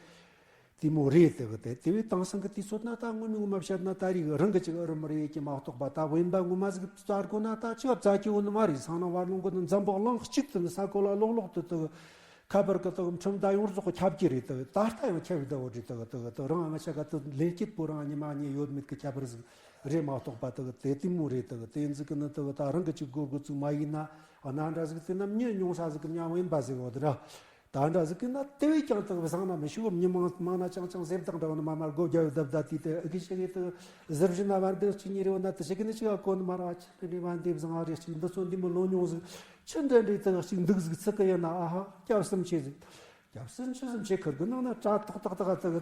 དེ་མོ་རེད་དུ་དེ། དེ་བས་དེང་སང་གི་དུས་ཚོད་ན་ད་ངོ་མ་ངོ་མ་བཤད་ན་ད་རིགས་རང་གི་ཅིག་ཨུར་མུར་ཡིས་ཀྱི་མ་གཏོགས་པ་ད་དབེན་པ་ངོ་མ་ཟིག་བཙལ་དགོས་ན་ད་ཅི་བ་བཙལ་གྱི་འོ་ནི་མ་རེད། སང་ན་བར་ལོང་གི་ནི་འཛམ་བུ་གླིང་གཅིག་ཏུ་ནི་ས་གོ་ལ་ལོག་ལོག་ཏུ་དུ། ཁ་པར་གི་དུ་ཁྲིམས་ད་ཡོངས་རྫོགས་ཁྱབ་ཀྱི་རེད། དུ་ད་ལྟ་ཡང་ཁྱབ་ཡོད་དུ་འོ་འདྲེ་དུ་དུ་དུ་རང་ཨ་མ་ཆ་ག་དུ་ལེན་སྐྱིད་པོ་རང་ཉི་མ་གཉིས་ཡོད་མེད་ཀྱི་ཁྱད་པར་ཟིག་རེད་མ་གཏོགས་པ། དུ་དེ་དེ་མོ་རེད། དུ་དེ་ཟིག་གི་ནི་དུ་ད་རང་གི་ཅིག་སྒོ་དགོས་ཚུལ་མ་ཡིན་ན་ཨ་ན་འདྲ་ཟིག་དེ་ན་མྱི་ཉུང་ས་ཟིག་གི་མྱ་དབེན་པ་ཟིག་འོ་དུ་ར། ད་འདྲ་ཟིག་གི་ན་དེ་བས་ཀྱང་དུ་བཟང་ན་མི་ཤི་བོ་མྱི་མང་མང་ན་ཅང་ཅང་ཟེར་བཏང་འདྲ་བ་ནི་མ་མར་སྒོ་རྒྱབ་ཡོད་དུ་ད་དུས་དུ་ཨི་གི་ཤི་གི་དུ་ཟིར་བཞིན་ན་བར་འདི་གཅིག་གཉིས་རེ་བ་ན་དུ་ཤི་གི་ནི་ཅི་ག་གོ་ནི་མ་ར། ཨ་ཆི་འདྲ་འདྲ་བ་འདི་བཟང་ཨ་རེ་གཅིག་འདི་ཚོ་འདི་མོ་ལོ་ཉུང་ཟིག་ཆི་འདྲ་འདྲ་དུ་གཅིག་འདུག་ཟིག་ཚིག་གི་ཡིན་ན་ཨ་ཧ་སྐྱབས་སུ་མཆི་ཟིག་སྐྱབས་སུ་མཆི་ཟིག་མཆི་ཁུར་གི་ནང་ན་དྲ་ཐོག་ཐོག་ཐོག་ཐོག་ཐོག་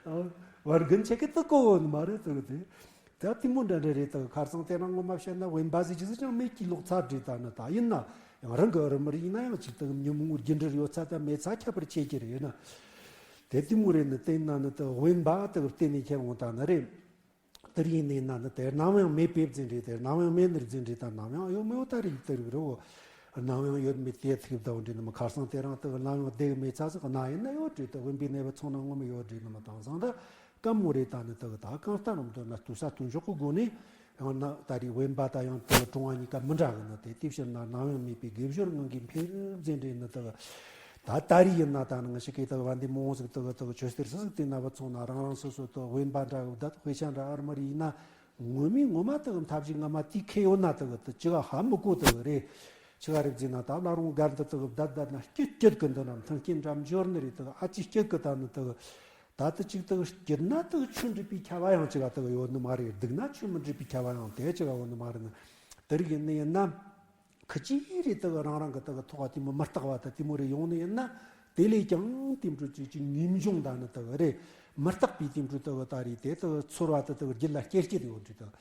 ཐོག་བར་གི་མཆི་གི་དུ་གོ་ནི་མ་རེད་དུ་དེ། ད་དེ་མོ་འདྲ་འདྲ་རེད་དུ། ཁ་སང་དེ་རིང་ངོ་མ་བཤད་ན་དབེན་པ་ཟིག་ཅི་ཟིག་ཅང་མེད་ཀྱི་ལོག་ཚར་འདྲེ་ད་ནི་ད་ཡིན་ན་ཡང་རང་གི་རི་མོར་ཡིན་ན་ཡང་ཅིག་དུ་ཉོན་མོངས་རྒྱུ་འབྲས་ཡོད་ཚ་ད་མེད་ཚ་ཁྱད་པར་ཆེ་གི་རེད། ཡིན་ན་དེ་དེ་མོ་རེད། ནི་དེ་ཡིན་ན་ནི་དུ་དབེན་པ་དུ་བརྟེན་ནས་ཁྱེར་འོང་ད་ནི་རེད། དེར་ཡིན་ནས་ན་ནི་དེར་ནམ་ཡང་མེད་པའི་རྫས་འདྲེ། དེར་ནམ་ཡང་མེད་ནི་རྫས་འདྲེ་དང་ནམ་ཡང་ཡོད་མེད་འོ་ད་རིགས་དེ་རིགས་རེ་འོ། ནམ་ཡང་ཡོད་མེད་དེ་ཐུག་ད་འོ་འདྲེ་ནི་མི་ཁ་སང་དེ་རིང་དུ་ནམ་ཡང་བསྡད་མེད་ཚ་ཟིག་ན་ཡིན་ན་ཡོད་འདྲེ་དུ་དབེན་པའི་གནས་བུ་ཚང་ན་ངོ་མི་ཡོད་འདྲེ་ནི་མི་དང་སང་ད་སྐམ་མོ་རེད། ད་ནི་དུ་ད་གང་ལྟར་རུང་དུ་ན་དུ་ས་དུ་འཇོག་གི་སྒོ་ནས་ཡང་ན་ད་རིགས་དབེན་པ་དང་ཡང་དུ་གྲོང་བ་གཉིས་ཀ་མི་འདྲ་གི་ནི་དེ་དེ་ཕྱིར་ན་ནམ་ཡང་མེད་པའི་དགེ་སྦྱོར་ངང་གིས་འཕེལ་རྫས་འདྲེ་ནི་དུ། ད་ད་རེས་ཡིན་ན་ད་ནང་ཞིག་གིས་དག་བན་དེ་མོ་ཟིག་དག་དག་ཆོས་གཏེར་སུ་ཟིག་དེ་ན་བུ་ཚོང་ན་རང་རང་སོ་སོ་དག་དབེན་པ་འདྲ་གི་བདག་དཔེ་ཆ་འདྲ་ཨར་མར་ཡིན་ན་ངོ་མའི་ངོ་མ་དག་མཐའ་བཞི་ང་མ་དེ་ཁེ་ཡོད་ན་དག་དག་ཅི་ག་ཧ་མི་གོ་དག་རེད། ཅི་ག་རེད་ཟེར་ན་ད་བླ་རུང་སྒར་འདི་དག་བདག་བདག་ན་སྐྱིད་སྐྱིད་གི་འདི་ན་མཐུན་རྐྱེན་འདྲ་འབྱོར་ནི་རེད། དག་ཨ་ཅི་སྐྱིད་གི་ད་ནི་དག་ད་དུ་ཅིག་དག་སྐྱིད་ན་དག་ཆུ་འགྲིག་པའི་ཁྱབ་པ་ཡང་ཅི་ག་དག་ཡོད་ནི་མ་རེད། སྡུག་ན་ཆུ་མི་འགྲིག་པའི་ཁྱབ་པ་ཡང་དེ་ཅི་ག་ཡོད་ནི་མ་རེད། ནི་དེ་རིགས་ཡིན་ནི་ཡིན་ན། ཁི་ཅི་རེད་དག་རང་རང་གི་དག་ཐོག་དེ་མོ་མི་རྟག་པ་དག་དེ་མོ་རེ་ཡོང་ནི་ཡིན་ན། དེ་ལས་ཀྱང་དེ་འཕྲོ་ཅིག་ཅིག་ངེས་འབྱུང་ད་ནི་དག་རེད། མི་རྟག་པའི་དེ་འཕྲོ་དག་ད་རེད་དེ་དག་ཚོར་བ་དག་དག་རྒྱུད་ལ་སྐྱེ་སྐྱེ་དེ་ཡོད་རེད་དག་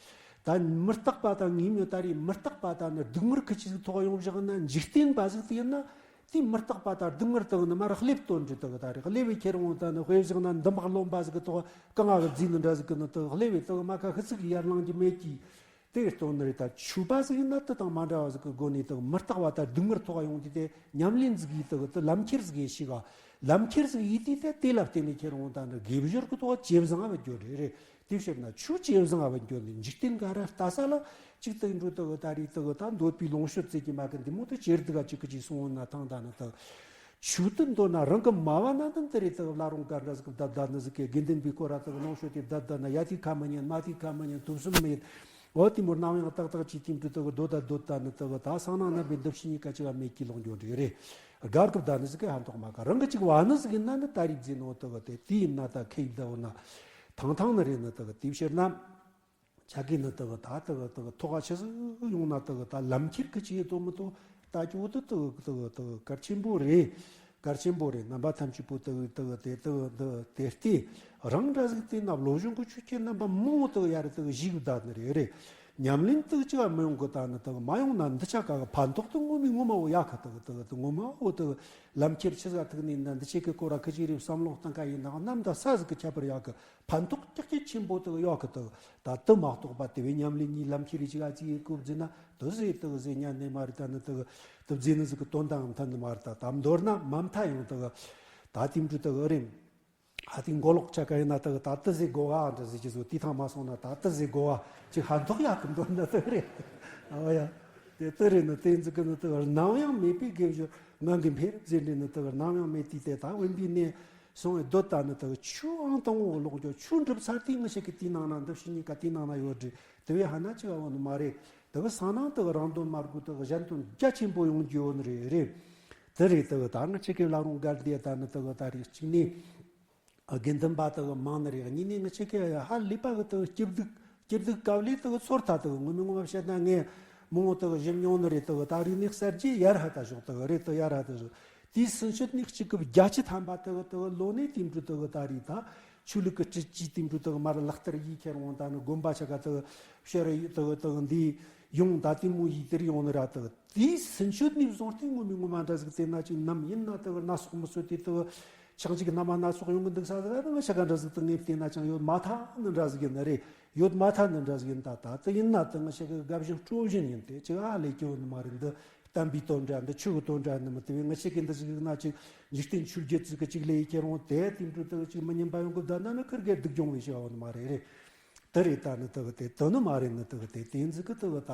ད་མི་རྟག་པ་དང་ངེས་འབྱུང་ད་རེད། མི་རྟག་པ་ད་ནི་སྡུག་བསྔལ་ཁི་ཅི་ཟིག་ཐོག་ཡོང་བཞག་ན་འཇིག་རྟེན་པ་ཟིག་དེ་ཡིན་ན། དེ་མི་རྟག་པ་དང་སྡུག་བསྔལ་དག་ནི་མར་སླེབས་དོན་རེད་དག་ད་རེད། སླེབས་པའི་ཁྱེར་འོང་ད་ནི་དཔེ་བཞག་ན་འདུན་པ་རློན་པ་ཟིག་གི་ཐོག་གང་ང་གི་རྫིས་ནི་འདྲ་ཟིག་གི་ནི་དག་སླེབས་པའི་དག་མ་ཁ་ཤི་ཚིག་ཡར་ལངས་ཀྱི་མེད་ཀྱི། དེ་སྟོན་ནི་རེད། ད་ཆོས་པ་ཟིག་ཡིན་ན་དེ་དང་མ་འདྲ་བ་ཟིག་གི་སྒོ་ནས་དག་མི་རྟག་པ་དང་སྡུག་བསྔལ་ཐོག་ཡོང་དུས་དེ་ཉམས་ལེན་ཟིག་ཡིས་དག་དེ་ལམ་ཁྱེར་ཟིག་ཡིས་ཤིག་ག་ལམ་ཁྱེར་ཟིག་ཡིས་དུས་དེ་དེ་ལ་བརྟེན་ནས་ཁྱེར་འོང་ད་ནི་དགེ་སྦྱོར་གི་ཐོག་ཇེ་བཟང་བ་འགྱོ་རེད་རེད། དེ་ཕྱིར་ན་ཆོས་ཇེ་བཟང་བ་འགྱོ་ནི་འཇིག་རྟེན་ག་ར་ལྟ་ས་ལ་གཅིག་དག་འགྲོ་དག་ད་རེས་དག་ད་འདོད་པའི་ལོངས་སྤྱོད་ཙིག་གི་མ་གི་འདི་མོ་དེ་ཇེ་སྡུག་ག་གཅིག་གི་ཅིག་སོང་ན་ཐང་ད་ནི་དག་ཆོས་དུ་འདོད་ན་རང་གི་མ་བ་ན་དང་དེ་རེད་དག་བླ་རུང་ག་འདྲ་ཟིག་གི་བདག་བདག་ནི་ཟིག་གི་དགེ་འདུན་པའི་སྐོར་ར་དག་ལོངས་སྤྱོད་དེ་བདག་བདག་ན་ཡ་དེ་ཁ་མི་ཉན་མ་དེ་ཁ་མི་ཉན་དུབ་སུམ་མེད། འོ་དེ་མོར་ནམ་ཡང་ཏག་ཏག་ཅིག་དེ་འདྲ་དག་སྡོད་ད་སྡོད་ད་ནི་དག་ད་སང་ནང་ན་པའི་འདུ་ཤེས་གཉིས་ཀ་ཅི་ག་མེད་ཀྱི་ལོག་འགྱོ་འདྲི་རེད། དགར་སྐབས་ད་ནི་ཟིག་གི་ཧན་ཐོག་མ་ག་རང་གི་ཅིག་བ་ནི་ཟིག་ཡིན་ན་ནི་ད་རིག་རྫི་ནོ་དག་དེ་དེ་ཡིན་ན་ད་ཁེ་ཡིག་ད་འོ་ན་ཐང་ཐང་ནི་རེད། ནི་དག་དེ་ཕྱིར་ན། ཆ་གི་ནི་དག་ད་དག་དག་ཐོག་ཆི་ཟིག་ཡོང་ན་དག་ད་ལམ་ཁྱེར་གི་ཅི་ཡེ་དོ་མི་དོ་ད་ཅོ་དུ་དག་དག་དག་གལ་ཆེན་པོ་རེད། གལ་ཆེན་པོ་རེད། རྣམ་པ་ཐམས་ཅད་པོ་དག་དག་དེ་དག་འདི་དེ་ལྟས་རང་འདྲ་ཟིག་དེ་ན་བློ་གཞུང་གི་ཆོས་ཀྱི་རྣམ་པ་མང་དག་ཡ་རེ་དག་ཞིག་བསྡད་ནི་རེད་རེད། ཉམས་ལེན་དག་ཅི་ག་མི་ཡོང་གི་ད་ནི་དག་མ་ཡོང་ན་འདི་ཆ་ག་གི་ཕན་ཐོགས་དུ་ངོ་མི་ངོ་མ་བོ་ཡག་གི་དག་དག་དག་ངོ་མ་བོ་དག་ལམ་ཁྱེར་ཆི་ཟིག་ཐུག་ནས་ན་འདི་ཆེ་གི་སྐོར་ར་ཁི་ཅི་རེད་བསམ་བློ་བཏང་ག་ཡིན་ན་གནམ་ད་ས་ཟིག་གི་ཁྱད་པར་ཡག་གི་ཕན་ཐོགས་ཀྱག་ཀྱག་ཆེན་པོ་དག་ཡོད་གི་དག་ད་དུ་མ་གཏོགས་པ་དེ་བས་ཉམས་ལེན་གཉིས་ལམ་ཁྱེར་རེ་ཅིག་ཨ་ཅིག་ཡེ་གོ་བཟེ་ན་དུ་ཟེ་དག་ཟེ་ཉན་ནས་མ་རེད། ད་ནི་དག་དུ་བཟེ་ནི་ཟིག་གི་དོན་དང་མཐུན་ནི་མ་རེད། ད་ད་མདོར་ན་མ་མཐའ་ཡང་དག་ད་དེ་འདྲ་དག་རེད། ཨ་དེ་མགོ་ལོག་ཆ་ག་ཡིན་ན་དག་ད་དུ་ཟེ་གོ་བ་འདྲ་ཟེ་ཅི་ཟོ་དེ་ཐང་མ་སོང་ན་ད་དུ་ཟེ་གོ་བ་ཅིག་ཕན་ཐོགས་ཡག་གི་མདོར་ན་དག་རེད། ཨོ་ཡ། དེ་དུ་རེད་ནི་དེ་ཟིག་གི་ནི་དག་ནམ་ཡང་མེད་པའི་དགེ་བཞི་ངང་གི་འཕེལ་ཟེར་འདྲེ་ནི་དག་ནམ་ཡང་མེད་དེ་དེ་ད་དབེན་པའི་གནས། སོང་བའི་སྡོད་ད་ནི་དག་ཆུ་ཨང་དང་བོ་ལོག་རྒྱུ་ཆུ་འགྲུབ་ཚར་དུས་ང་ཞིག་གི་དེའི་ནང་ན་འདི་ཕྱི་གཉིས་ཀ་དེའི་ནང་ན་ཡོད་རེད། དེ་བས་ཧ་ན་ཅི་བ་བོ་ནི་མ་རེད། དག་སང་ནང་དག་རང་དོན་མ་དགོས་དག་གཞན་དོན་རྒྱ་ཆེན་པོ་ཡོང་རྒྱུ་ཡོད་ནི་རེད་རེད། དེ་རེད། དག་ད་ང་ཅིག་གི་ལ་རུང་དགའ་བདེ་ད་ནི་དག་ད་རེད་གཅིག་ནས་དགེ་འདུན་པ་དག་མང་ནི་རེད། གཉིས་ནས་ང་ཅིག་གི་ཧ་ལས་པ་གི་དག་སྐྱིད་སྡུག་སྐྱིད་སྡུག་སྐབས་ལས་དག་ཚོར་ད་དག་ངོ་མི་ངོ་མ་བཤད་ན་ངས་མང་བོ་དག་ཞིབ་མྱོང་ནི་རེད། དག་ད་རིག་གནས་གསར་བརྗེ་ཡར་ཧ་ད་ཞོག་དག་རེད། དག་ཡར་ཧ་ད་ཞོག་དེའི་སུན་ཆོད་ནི་གཅིག་གི་བརྒྱ་ཆ་ཐམ་པ་དག་དག་ལོ་ནས་དེ་འདྲ་དག་ད་རེད། ད་ཆོས་ལུགས་ཀྱི་སྲིད་ཇུས་དེ་འདྲ་དག་མར་ལག་བསྟར་ཡེ་ཁྱེར་འོང་ད་ནི་དགོན་པ་ཆ་ག་དག་ཤར་ཡི་དག་དག་འདི་ཡོང་ད་དེ་མོ་ཡི་དེར་ཡོང་ནི་ར་དག་དེའི་སུན་ཆོད་ནས་བཟུང་སྟེ་ངོ་མི་ངོ་མ་འདྲ་ཟིག་དེ་ན་ཅིག་ནམ་ཡིན་ན་དག་སྣ་ཚོགས་མི་གསོད་དེ་དག་ཆང་ཅིག་སྣ་མ་སྣ་ཚོགས་ཡོང་གི་འདུག་ས་ཟིག་ཨ་ནི་ང་ཆ་ག་འདྲ་ཟིག་དག་ངས་བལྟས་ན་ཅང་ཡོད་མ་ཐག་ནི་འདྲ་ཟིག་ཡིན་ནི་རེད། ཡོད་མ་ཐག་ནི་འདྲ་ཟིག་ཡིན། ད་ད་དེ་ཡིན་ན་དག་ང་ཆ་གི་དགའ་བཞིན་སྤྲོ་བཞིན་ཡིན་ཏེ་ཅིག་ཨ་ལས་སྐྱོ་ནི་མ་རེད། འདི་བསྟན་པའི་དོན་འདྲ་འདི་ཆོས་ཀྱི་དོན་འདྲ་ནི་མི་དེ་བས་ང་ཆ་གི་འདི་ཟིག་ན་ཅིག་འཇིག་རྟེན་ཆོས་བརྒྱད་ཅིག་གི་ཅིག་ལས་ཡི་ཁྱེར་འོང་དེ་དེ་འདྲ་དག་ཅིག་མི་ཉན་པ་ཡོང་གི་བསྡད་ན་ནི་ཁིར་གེ་སྡུག་སྦྱོང་བའི་བྱ་བ་ནི་མ་རེད་རེད། དེ་རེད། ད་ནི་དག་དེ་དོན་ནི་མ་རེད། ནི་དག་དེ་དེ་ཟིག་གི་དག་ད་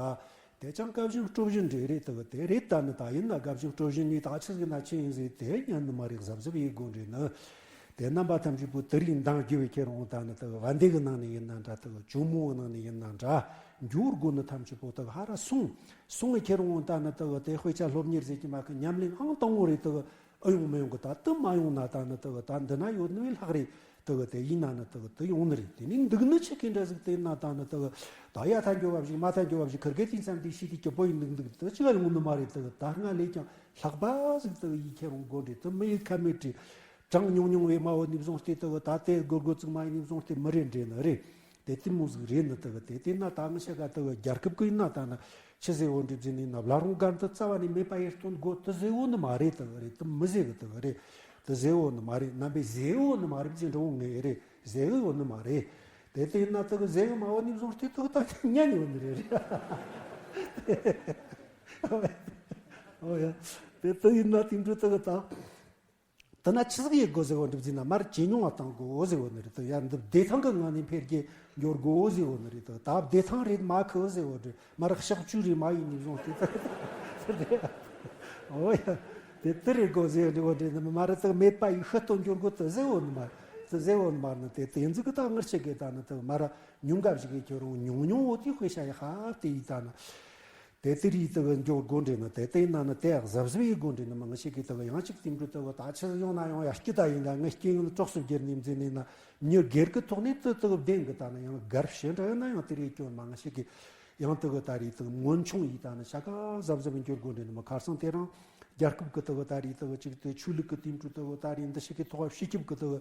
དེ་ཅང་དགའ་བཞིན་སྤྲོ་བཞིན་རེད་རེད། དག་དེ་རེད། ད་ནི་ད་ཡིན་ན་དགའ་བཞིན་སྤྲོ་བཞིན་ནི་ད་ཆི་ཟིག་ན་ཆི་ཡིན་ཟིག་དེ་ཉན་ནི་མ་རེད། གཟབ་གཟབ་ཡེ་དགོས་རེད། ནི་དེ་རྣམ་པ་ཐམས་ཅད་པོ་དེ་རིགས་འདང་རྒྱུ་བའི་ཁྱེར་འོང་ད་ནི་དག་བན་དེ་གི་ནང་ནས་ཡིན་ན་འདྲ། དག་ཇོ་མོ་གི་ནང་ནས་ཡིན་ན་འདྲ། འགྱུར་དགོས་ནི་ཐམས་ཅད་པོ་དག་ཧ་ར་སོང་སོང་བའི་ཁྱེར་འོང་ད་ནི་དག་དེ་དཔེ་ཆ་སློབ་གཉེར་ཟེར་གྱི་མ་གི་ཉམས་ལེན་ཨང་དང་བོ་རེད། དག་ཨེ་ཡོང་མི་ཡོང་གི་ད་དུ་མ་ཡོང་ན་ད་ནི་དག་ད་འདི་ན་ཡོད་ནི་བས་ལྷག་རེད། དག་དེ་ཡིན་ན་ནི་དག་དེ་ཡོང་ནི་རེད། དེ་ནས་འདུག་ནི་ཆི་གི་འདྲ་ཟིག་དེ་ན་ད་ནི་དག་ད་ཡ་ཐ་འགྱོ་བ་ཞིག་མ་ཐ་འགྱོ་བ་ཞིག་ཁིར་གེ་དེ་བསམ་དེ་ཤི་དེ་སྐྱོ་པོ་ཡིན་འདུག་འདུག་དེ་ཅི་ག་ཡོང་ནི་མ་རེད། དག་ད་སྔ་ལས་ཀྱང་ལྷག་པ་ཟིག་དག་ཡི་ཁྱེར་འོང་དགོས་འདྲེ་དེ་མི་ཡི་ཁ་མེད་དྲི་གྲངས་ཉུང་ཉུང་བའི་མ་འོ་ནི་བཟུང་སྟེ་དག་ད་དེ་སྒོར་སྒོར་ཙིག་མ་ཡིན་ནི་བཟུང་སྟེ་མི་རེད་འདྲེ་ནི་རེད། དེ་དེ་མོ་ཟིག་རེད། ནི་དག་དེ་དེ་ན་ད་ང་ཤ་ག་དག་རྒྱལ་ཁབ་ཀྱི་ཡིན་ན་ད་ནི་ཆི་ཟེར་འོ་འདྲེ་བཟེ་ནི་ན་བླ་རུང་སྒར་འདི་རྩ་བ་ནས་མེད་པ་ཡེ་སྟོན་དགོས་དེ་ཟེར་འོ་ནི་མ་རེད། དག་རེད་དེ་མི་ཟེར་གི་དག་རེད། དེ་ཟེར་འོ་ནི་མ་རེད། རྣམ་པས་ཟེར་འོ་ནི་མ་རེད་ཟེར་འདྲ་བོ་ངེས་རེད། ཟེར་གི་འོ་ནི་མ་རེད། དེ་དེ་ཡིན་ན་དག་ཟེར་གི་མ་འོ་ནི་བཟུང་སྟེ་དག་ད་ཉན་ཡོད་ནི་རེད་རེད། ཨོ་ཡ། དེ་དེ་ཡིན་ན་དེ་འདྲ་དག་ད། དེ་ན་ཆི་ཟིག་ཡེ་དགོས་ཟེར་བོ་འགྲུབ་ཟིན་ན་མར་ཇེ་ཉུང་བ་བཏང་དགོས་ཟེར་བོ་ནི་རེད་དོ། ཡར་འདི་བདེ་ཐང་གི་ངང་ནས་འཕེལ་རྒྱས་འགྱུར་དགོས་ཟེར་བོ་ནི་རེད་དོ། ད་བདེ་ཐང་རེད་མ་ཁི་ཟེར་བོ་རེད། མར་གཤག་བཅོས་རེད་མ་ཡིན་ནས་བཟུང་སྟེ་ད། ཨོ་ཡ། དེ་དེ་རེད་དགོས་ཟེར་བོ་རེད། མར་དག་མེད་པ་ཡི་ཤི་སྟོན་འགྱུར་དགོས་དེ་ཟེར་བོ་ནི་མ་དེ་ཟེར་བོ་ནི་མ་ནི་དེ་དེ་ཟིག་གི་ད་ངར་ཆེ་གེ་ད་ནི་དེ་མར་ཉུང་ག་ཞིག་གི་ཁྱོད་རང་ཉུང་ཉུང་བོ་དེ་དཔེ་ཤ་ཡི་ཧ་དེ་ཡི་ད་ནི། དེ་དེ་རིགས་དེ་གི་འགྱོ་དགོས་འདྲེ་ནི་དེ་དེ་ན་ནི་དེ་གཟབ་གཟབ་ཡེ་དགོས་འདྲེ་ནི་མི་ངེས་ཤེས་ཀྱི་དེ་གི་ཡང་གཅིག་དེ་འདྲ་དེ་གི་ད་ཆི་ཡོང་ན་ཡང་ཡ་སྐྱིད་ད་ཡིན་ད་ངས་སྐྱིད་ཡོང་དྲག་སུ་བརྒྱུད་ནས་འཛིན་ནས་ན་མྱི་སྒེར་གི་ཐོག་ནས་དེ་དེ་གི་བདེན་གི་ད་ནི་ཡང་སྒར་ཕྱི་འདྲ་ཡོད་ན་ཡང་དེ་རིགས་སྐྱོན་མི་ངེས་ཤེས་ཀྱི་ཡང་དེ་གི་ད་རིགས་དེ་གི་མངོན་ཆུང་ཡིས་ད་ནི་ཤ་ཀ་གཟབ་གཟབ་ཡེ་འགྱོ་དགོས་འདྲེ་ནི་མི་ཁར་སང་དེ་རང་རྒྱལ་ཁབ་ཀྱི་དེ་གི་ད་རིགས་དེ་གི་གཅིག་དེ་ཆོས་ལུགས་ཀྱི་དེ་འདྲ་དེ་གི་ད་རིགས་འདི་ཞིག་གི་ཐོག་སྤྱི་ཁྱབ་ཀྱི་དེ་གི་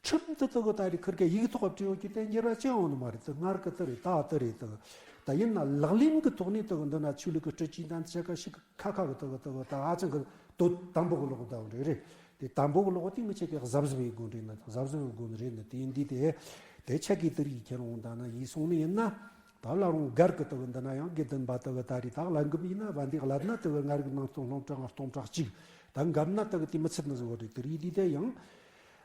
ཁྲིམས་དེ་དག་ད་རེས་ཁིར་ཀའི་ཡིག་ཐོག་བྲིས་ཡོད་ཀྱི་དེ་འགྱུར་བ་ཅི་ཡང་ཡོང་ནི་མ་རེད། དེ་སྔར་གི་དེ་རེད། ད་དེ་རེད། དེ་ད་ཡིན་ན་ལག་ལེན་གི་ཐོག་ནས་དེ་འདི་ན་ཆོས་ལུགས་ཀྱི་སྲིད་ཇུས་དང་དེ་ཆ་ཁ་ཞིག་ཁ་ཁ་གི་དེ་དེ་ད་ཧ་ཅང་གི་དོ་དམ་པོ་གི་ལོག་ད་རེད་རེད། དེ་དམ་པོ་གི་ལོག་དེ་ངེད་ཆ་གི་གཟབ་གཟབ་ཡེ་དགོས་རེད་ན་གཟབ་གཟབ་ཡེ་དགོས་ནི་རེད་ན། དེ་ཡིན་དུས་དེ་དེ་ཆ་གི་དེ་རིགས་ཁྱེར་འོང་ད་ན་ཡིན་སོང་ནི་ཡིན་ན། ད་བླ་རུང་སྒར་གི་དེ་འདི་ན་ཡང་དགེ་ལྡན་པ་དེ་ད་རེས་ད་ལ་འགུམ་ཡིན་ན་བ་འདི་ལབ་ན་དེ་ང་རིག་ནང་སྟོང་སློང་གྲངས་སྟོང་ཕྲག་གཅིག་ད་འགབ་ན་དེ་གི་དེ་མི་ཚེར་ནི་བཟོ་བ་རེད། དེ་རིགས་དེ་དེ་ཡང་།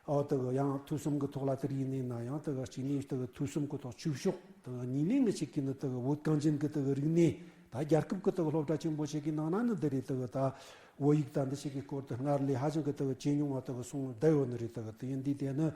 ཨོ་དེ་གི་ཡང་ཐོས་བསམ་གི་ཐོག་ལ་དེ་རིགས་ཡིན་ན་ཡང་དེ་གི་གཅིག་ནས་དེ་གི་ཐོས་བསམ་གི་ཐོག་ཆོས་ཕྱོགས་དེ་གི་གཉིས་ནས་ངེད་ཆ་གི་ནི་དེ་གི་བོད་གངས་ཅན་གི་དེ་གི་རིག་གནས་ད་རྒྱལ་ཁབ་གི་དེ་གི་སློབ་གྲྭ་ཆེན་པོ་ཆ་གི་ནང་ན་ནི་འདི་རེད། དེ་གི་ད་བོད་ཡིག་ད་འདི་ཆ་གི་སྐོར་དུ་སྔར་ལས་ཧ་ཅང་གི་དེ་གི་ཇེ་ཉུང་བ་དེ་གི་སོང་བསྡད་ཡོད་ནི་རེད། དེ་གི་དེ་ཡིན་དུས་དེ་ནི་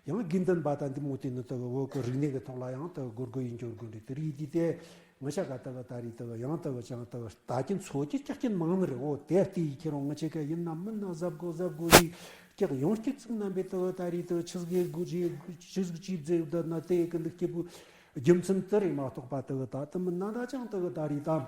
ཡང་དགེ་འདུན་པ་ད་འདི་མོ་དེ་ནི་དེ་གི་བོད་གི་རིག་གནས་གི་ཐོག་ལ་ཡང་དེ་གི་སྒོར་སྒོར་ཡིན་འགྱུར་དགོས་འདྲི་དེ་རིགས་དེ་དེ། ང་ཆ་ག་ལྟ་བུ་ད་རེས་ལྟ་བུ་ཡང་ལྟ་བུ་ཅང་ལྟ་བུ་ལྟ་གིན་ཚོ་གི་ཀྱག་གིན་མང་ནི་རེད། འོ་དེ་ལྟ་ཡི་ཁྱེད་རང་ང་ཆ་ག་ཡིན་ན་མིན་ན་གཟབ་དགོས་གཟབ་དགོས་ཟིག་ཀྱག་ཡོང་སྐྱིད་ཚིག་རྣམ་པའི་ལྟ་བུ་ད་རེས་ལྟ་བུ་ཆི་ཟིག་དགོས་ཆི་ཆི་ཟིག་ཅིག་མཛད་ད་ན་དེ་གི་འདུག་སྐྱིད་པོ་ རྒྱུ་མཚན་དེ་རེད་མ་གཏོགས་པ་དེ་གི་ད་དེ་མིན་ན་ད་ཅང་དེ་གི་ད་རེད་ད།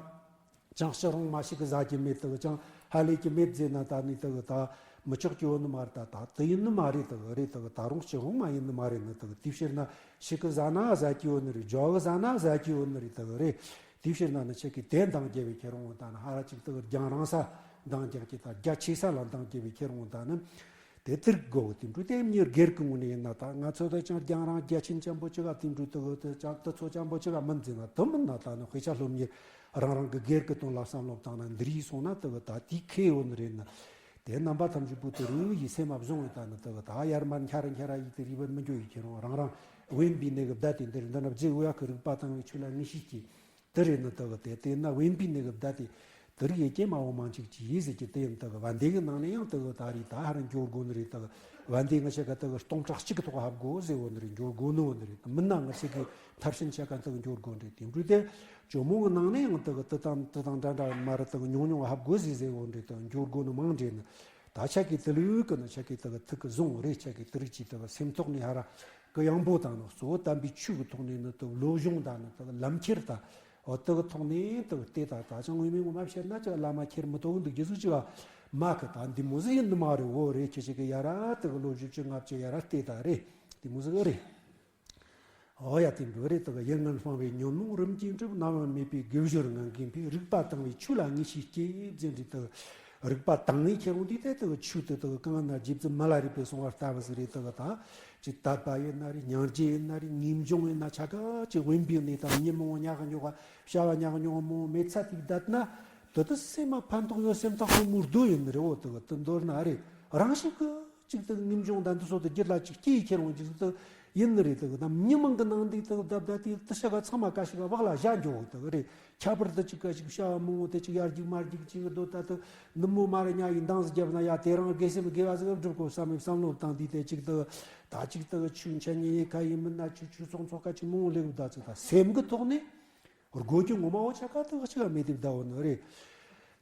ཅང་ཕྱི་རང་མ་ཞིག་གི་ཟ་རྒྱུ་མེད་དེ་གི་ཅང་ཧ་ལས་ཀྱི་མེད་ཟེར་ན་ད་ནི་དེ་གི་ད་མི་ཆོག་གི་ཡོད་ནི་མ་རེད། ད་ད་དེ་ཡིན་ནི་མ་རེད། དེ་གི་རེད་དེ་གི་ད་རུང་ཕྱི་རང་མ་ཡིན་ནི་མ་རེད་ནི། དེ་གི་དེའི་ཕྱིར་ན་ཞིག་གི་ཟ་ན་ཟ་རྒྱུ་ཡོད་ནི་རེད། ཇོ་གི་ཟ་ན་ཟ་རྒྱུ་ཡོད་ནི་རེད། དེ་གི་རེད། དེའི་ཕྱིར་ན་ནི་ཆེ་གི་དེ་འདང་རྒྱབ་པའི་ཁྱེད་རང་ད་ནི་ཧ་ར་ཅིག་དེ་གི་རྒྱང་རིང་ས་འདང་རྒྱག་གི་ད་རྒྱ་ཆེ་ས་ལ་འདང་རྒྱབ་པའི་ཁྱེད་རང་ད་ནི། དེ་ལྟར་དགོས་དེ་འདྲ་དེ་མྱི་སྒེར་གྱི་ངོས་ནས་ཡིན་ན་ད་ང་ཚོ་ད་ཅང་རྒྱང་རིང་རྒྱ་ཆེན་ཅན་པོ་ཅིག་ག་དེ་འདྲ་དེ་གི་དེ་ཅང་དེ་ཚོ་ཅན་པོ་ཅིག་ག་མིན་ཟེར་ན་དེ་མིན་ན་ད་ནི་དཔེ་ཆ་སློབ་མྱི་རང་རང་གི་སྒེར་གྱི་དོན་ལ་བསམ་བློ་བཏང་ན་འདིར་ཡིས་སོང་ན་དེ་གི་ད་དེའི་ཁེ་ཡོད་ནི་རེད་ན། དེ་རྣམ་པ་ཐམས་ཅད་པོ་དེ་རུ་ཡིས་སེམས་མ་བཟུང་བའི་ད་ནི་དེ་གི་ད་ཡར་མར་འཁྱར་འཁྱར་ཡིས་དེ་རིག་པར་མི་འགྱུར་ཡིས་ཁྱེད་རང་རང་རང་དབེན་པའི་གནས་གི་བདག་དེ་འདིར་འདི་ན་རྗེ་འོ་ཡ་ཁི་རིག་པ་དང་བའི་ཆོས་ལ་ངེས་ཤེས་ཀྱིས། དེ་རེད་ནི་དེ་གི་དེ་དེ་ན་དབེན་པའི་གནས་གི་བདག་དེ་དེ་རིག་ཡེ་ཀྱེ་མ་འོ་མང་ཅིག་ཅི་ཡིས་ཟེར་གྱི་དེ་ཡིན་དེ་གི་བན་དེ་གི་ནང་ནས་ཡང་དེ་གི་ད་རེད་ད་ཧ་ར་འགྱུར་དགོས་ནི་རེད། དེ་གི་བན་དེ་ང་ཆ་ག་དེ་གི་སྟོང་ཕྲག་གཅིག་གི་ཐོག་ཧབ་དགོས་ཟེར་འོ་ནི་རེད། འགྱུར་དགོས་ནི་འོ་ནི་རེད། མིན་ན་ང་ཆ་གི་མཐར་ཕྱིན་ཆ་ག་དེ་གི་འགྱུར་དགོས་རེད། དེ་འདྲ་དེ་ཇོ་མོ་གི་ནང་ནས་ཡང་དེ་གི་དེ་དང་དེ་དང་འདྲ་འདྲ་མ་རེད། དེ་གི་ཉུང་ཉུང་ཧབ་དགོས་ཟེར་ཟེར་འོ་ནི་རེད། དེ་གི་འགྱུར་དགོས་ནི་མང་རེད་ནི། ད་ཆ་གི་དེ་ལུགས་ཀྱི་ནི་ཆ་གི་དེ་གི་ཐུགས་ཀྱི་བཟུང་རེད། ཆ་གི་དེ་རིགས་ཀྱི་དེ་གི་སེམས་ཐོག་ནས་ཧ་ར་གི་ཡང་པོ་དང་ནི་གཙོ་བོ་དམ་པའི་ཆོས་ཀྱི་ཐོག་ནས་ནི་དེ་གི་བློ་སྦྱོང་དང་ནི་དེ་གི་ལམ་ཁྱེར་དང་འོ་དེ་གི་ཐོག་ནས་དེ་གི་བལྟས་ད། ད་ཅང་ངོ་མའི་ངོ་མ་བཤད་ན་ཅིག་བླ་མ་ཁྱེར་མི་ཐོག་འདུག་རྒྱུ་ཟིག་ཅིག་བ་མ་གི་ད་འདི་མོ་ཟིག་ཡིན་ནི་མ་རེད། འོ་རེད། ཁྱེད་ཆ་གི་ཡ་ར་དེ་གི་ལོ་བཞི་བཅུ་ལྔ་བཅུ་ཡ་ར་བལྟས་ད་རེད། འདི་མོ་ཟིག་རེད། འོ་ཡ་དེ་འདྲ་རེད། དེ་གི་ཡིད་ངན་སྤངས་པས་ཉོན་མོངས་རིམ་གྱིས་འགྲིབ། རྣམ་གཡེང་མེད་པས་དགེ་སྦྱོར་ངང་གིས་འཕེལ། རིག་པ་དྭངས་པས་ཆོས་ལ་ངེས་ཤེས་སྐྱེ། ཟེར་འདྲ་དེ་གི་རིག་པ་དྭངས་པས་ཁྱེད་རང་འདི་དེ་དེ་གི་ཆོས་དེ་དེ་གི་གང་ན་རྗེ་བཙུན་མི་ལ་རས་པས་གསུངས་པ་ལྟ་བུ་ཟིག་རེད། དེ་གི་ད་ཅིག་དད་པ་ཡིན་ན་རེད། སྙིང་རྗེ་ཡིན་ན་རེད། ངེས་འབྱུང་ཡིན་ན་ཆ་ག་ཅིག་དབེན་པའི་གནས་དང་ཉིན་མོ་ཉག་ཉོག་བྱ་བ་ཉག་ཉོག་མོ་མེད་ཚ་ཐིག་བསྡད་ན་དེ་དེ་སེམས་མ་ཕན་ཐོགས་ཡོད། སེམས་ཐག་ཆོད་མོ་རྡོ་ཡིན་ནི་རེད། འོ་དེ་གི་དེ་མདོར་ན་རེད་རང་ཤུགས་གི་ཅིག་དེ་ངེས་འབྱུང་དང་འདི་ཚོ་དེ་རྒྱུད་ལ་ཅིག་སྐྱེས་ཁྱེར་འོང་ཅིག་དེ་ཡིན་ནི་རེད། དེ་གི་ད་མི་མང་གི་ནང་འདི་དེ་གི་བདག་བདག་དེ་དེ་ཤ་ག་ཚང་མ་ག་ཞིག་ག་བག་ལ་ཞ་འགྱོ་དེ་གི་རེད། ཁྱད་པར་དུ་ཅིག་ག་ཅིག་བྱ་བ་མང་བོ་དེ་ཅིག་ཡར་རྒྱུག་མར་རྒྱུག་ཅིག་གི་སྡོད་ད་དེ་ནུབ་མོ་མ་རེད་ཉ་ཡི་འདང་ཟིག་བརྒྱབ་ན་ཡ་དེ་རང་དགེ་སེམས་དགེ་བ་ཟིག་བསྒྲུབ་དགོས་བསམ་མི་བསམ་བློ་བཏང་དུས་དེ་ཅིག་དེ་ད་ཅིག་དེ་ཆོས་འཆད་ཉན་ཡི་ཁ་ཡིན་མིན་ན་ཆོས་ཆོས་ཚོང་ཚོགས་ཁ་ཅིག་མང་བོ་ལེགས་བདག་ཚིག་ད་སེམས་གི་ཐོག་ནས། སྒོ་ཀྱི་ངོ་མ་འོ་ཆ་ག་དེ་གཅིག་མེད་དེ་བདའ་བ་ནི་རེད།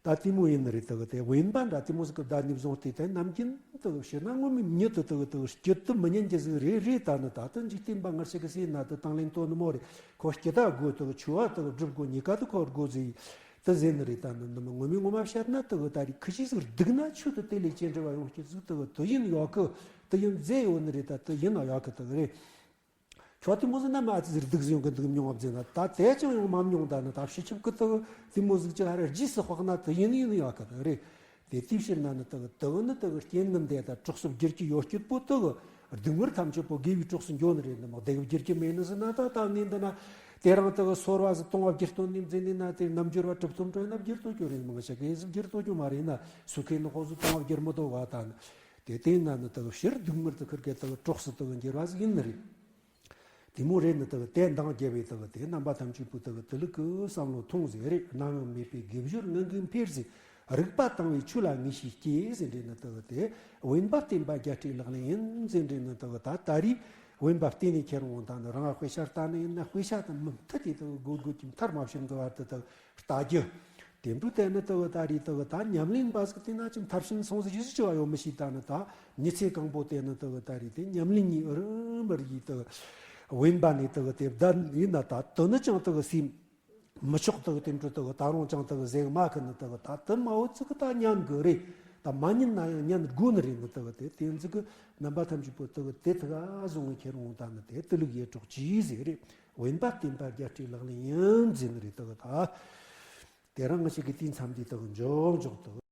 ད་དེ་མོ་ཡིན་ནི་རེད། དེ་གི་དེ་དབེན་པ་འདྲ་དེ་མོ་ཟིག་གི་བདའ་ནི་བཟུང་སྟེ་དེ་ནམ་རྒྱུན་དེ་གི་ཕྱིར་ན་ངོ་མའི་མྱི་དེ་དེ་གི་དེ་གི་སྐྱིད་དུ་མི་ཉན་གྱི་ཟིག་རེད་རེད། ད་ནི་ད་དེ་འཇིག་རྟེན་པ་ངར་ཞིག་གི་སེ་ན་དེ་དང་ལེན་ལྟོ་ནི་མོ་རེད། ཁོ་སྐྱིད་ད་དགོས་དེ་གི་ཆུ་བ་དེ་གི་སྒྲུབ་དགོས་གཉིས་ཀ་དེ་ཁོ་དགོས་ཟིག་དེ་ཟེར་ནི་རེད། ད་ནི་ནི་མི་ངོ་མའི་ངོ་མ་བཤད་ན་དེ་གི་ད་རེས་ཁི་ཆི་ཟིག་སྡུག་ན་ཆུ་དེ་དེ་ལས་ཅན་འདྲ་བ་ཡོང་སྐྱིད་ཟིག་དེ་གི་དེ་ཡིན་ཡོད་གི་དེ་ཡིན་ཟེར་ཡོད་ནི་རེད། ད་དེ་ཡིན་ན་ཡོད་གི་དེ་གི་རེད། ཁྱོད་དེ་མོ་ཟིག་ན་མ་ཙི་ཟིག་སྡུག་ཟིག་ཡོང་གི་འདུག་མྱོང་བ་ཟེར་ན་ད་དེ་ཅང་ཡོང་མ་མྱོང་། ད་ནི་ད་ཕྱི་ཁྱབ་ཀི་དེ་དེ་མོ་ཟིག་ཅི་ཧ་ར་རྗེས་སུ་དཔག་ན་དེ་ཡིན་ཡིན་ཡོད་གི་དེ་རེད། དེ་དེའི་ཕྱིར་ན་ནི་དེ་དེ་ནི་དེ་རྐྱེན་ངན་དེ་ད་གྲོགས་སུ་བསྒྱུར་གྱི་ཡོད་སྐྱིད་པོ་དེ་སྡུག་བསྔལ་ཐམས་ཅད་པོ་དགེ་བའི་གྲོགས་སུ་འགྱོ་ནི་རེད། ནི་མ་དེ་བསྒྱུར་གྱི་མེད་ནི་ཟེར་ན་ད་ད་ངས་འདི་ན་དེ་རང་དེ་སོར་བ་ཟིག་གཏོང་བ་བསྒྱུར་གཏོང་ནི་ཟེར་ནི་ན་དེ་རྣམ་འགྱུར་བ་གྲུབ་ཐོབ་འགྲོ་ན་བསྒྱུར་གཏོང་རྒྱུ་རེད། མང་ཆེ་གེ་ཟིག་བསྒྱུར་གཏོང་རྒྱུ་མ་རེད་ན་སུ་ཁེ་ནི་ཁོ་ཟིག་གཏོང་བ་བསྒྱུར་མི་ཐུབ་བ་ད་ནི་དེ་དེ་ན་ནི་དེ་ཕྱིར་སྡུག་བསྔལ་དེ་ཁིར་གེ་དེ་གྲོགས་སུ་དེ་འགྱུར་བ་ཟིག་ཡིན་ནི་རེད། དེ་མོ་རེད་ནི་དེ་གི་དེ་འདང་རྒྱབ་པའི་དེ་གི་དེ་རྣམ་པ་ཐམས་ཅད་པོ་དེ་གི་དེ་ལུགས་ཀྱི་བསམ་བློ་ཐོངས་ཟེར་རེད། རྣམ་གཡེང་མེད་པའི་དགེ་སྦྱོར་ངང་གིས་འཕེལ་ཟེར། རིག་པ་དྭངས་པས་ཆོས་ལ་ངེས་ཤེས་སྐྱེ་ཟེར་འདྲེ་ནི་དེ་གི་དེ་དབེན་པ་བསྟེན་པ་རྒྱལ་སྲས་ལག་ལེན་ཡིན་ཟེར་འདྲེ་ནི་དེ་གི་ད་ད་རེས་དབེན་པ་བསྟེན་ནས་ཁྱེར་འོང་ད་ནི་རང་དཔེ་ཆ་ལྟ་ནི་ཡིན་ན་དཔེ་ཆ་དང་མུ་མཐུད་དེ་དེ་གི་དགོས་དགོས་ཀྱི་མཐར་མ་ཕྱིན་གི་བར་དུ་དེ་གི་ལྟ་རྒྱུ། དེ་འདྲ་དེ་ནི་དེ་གི་ད་རེས་དེ་གི་ད་ཉམས་ལེན་པ་ཟིག་དེ་ན་ཅིག་མཐར་ཕྱིན་སོང་ཟིག་ཞིག་ཅི་བ་ཡོད་མི་ཤེས། ད་ནི་ད་མི་ཚེ་གང་པོ་དེ་ནི་དེ་གི་ད་རེས་དེ་ཉམས་ལེན་གཉིས་ཨུ་རུ་མར་ཡིས་དེ་གི་དབེན་པ་ནས་དེ་གི་དེ་བསྡད་ཡིན་ན་ད་དེ་ནི་ཅང་དེ་གི་སེམས་མི་ཆོག་དེ་གི་དེ་འདྲ་དེ་གི་ད་རུང་ཅང་དེ་གི་ཟེག་མ་གི་ནི་དེ་གི་ད་དེ་མ་འོ་ཙི་གི་ད་ཉན་གི་རེད། ད་མ་ཉན་ན་ཡང་ཉན་དགོས་ནི་རེད། ནི་དེ་གི་དེ་དེ་ཚིག་གི་རྣམ་པ་ཐམས་ཅད་པོ་དེ་གི་དེ་ཐུག་ག་བཟུང་གི་ཁྱེར་འོང་ད་ནི་དེ་དེ་ལུགས་ཡེ་གྲོགས་ཅི་ཟེར་རེད། དབེན་པ་བསྟེན་པ་རྒྱལ་སྲས་ལག་ལེན་ཡིན་ཟེར་ནི་རེད། དེ་གི་ད། དེ་རིང་ང་ཞིག་གི་དུས་མཚམས་འདི་དག་འཇོག་འཇོག་ཏུ།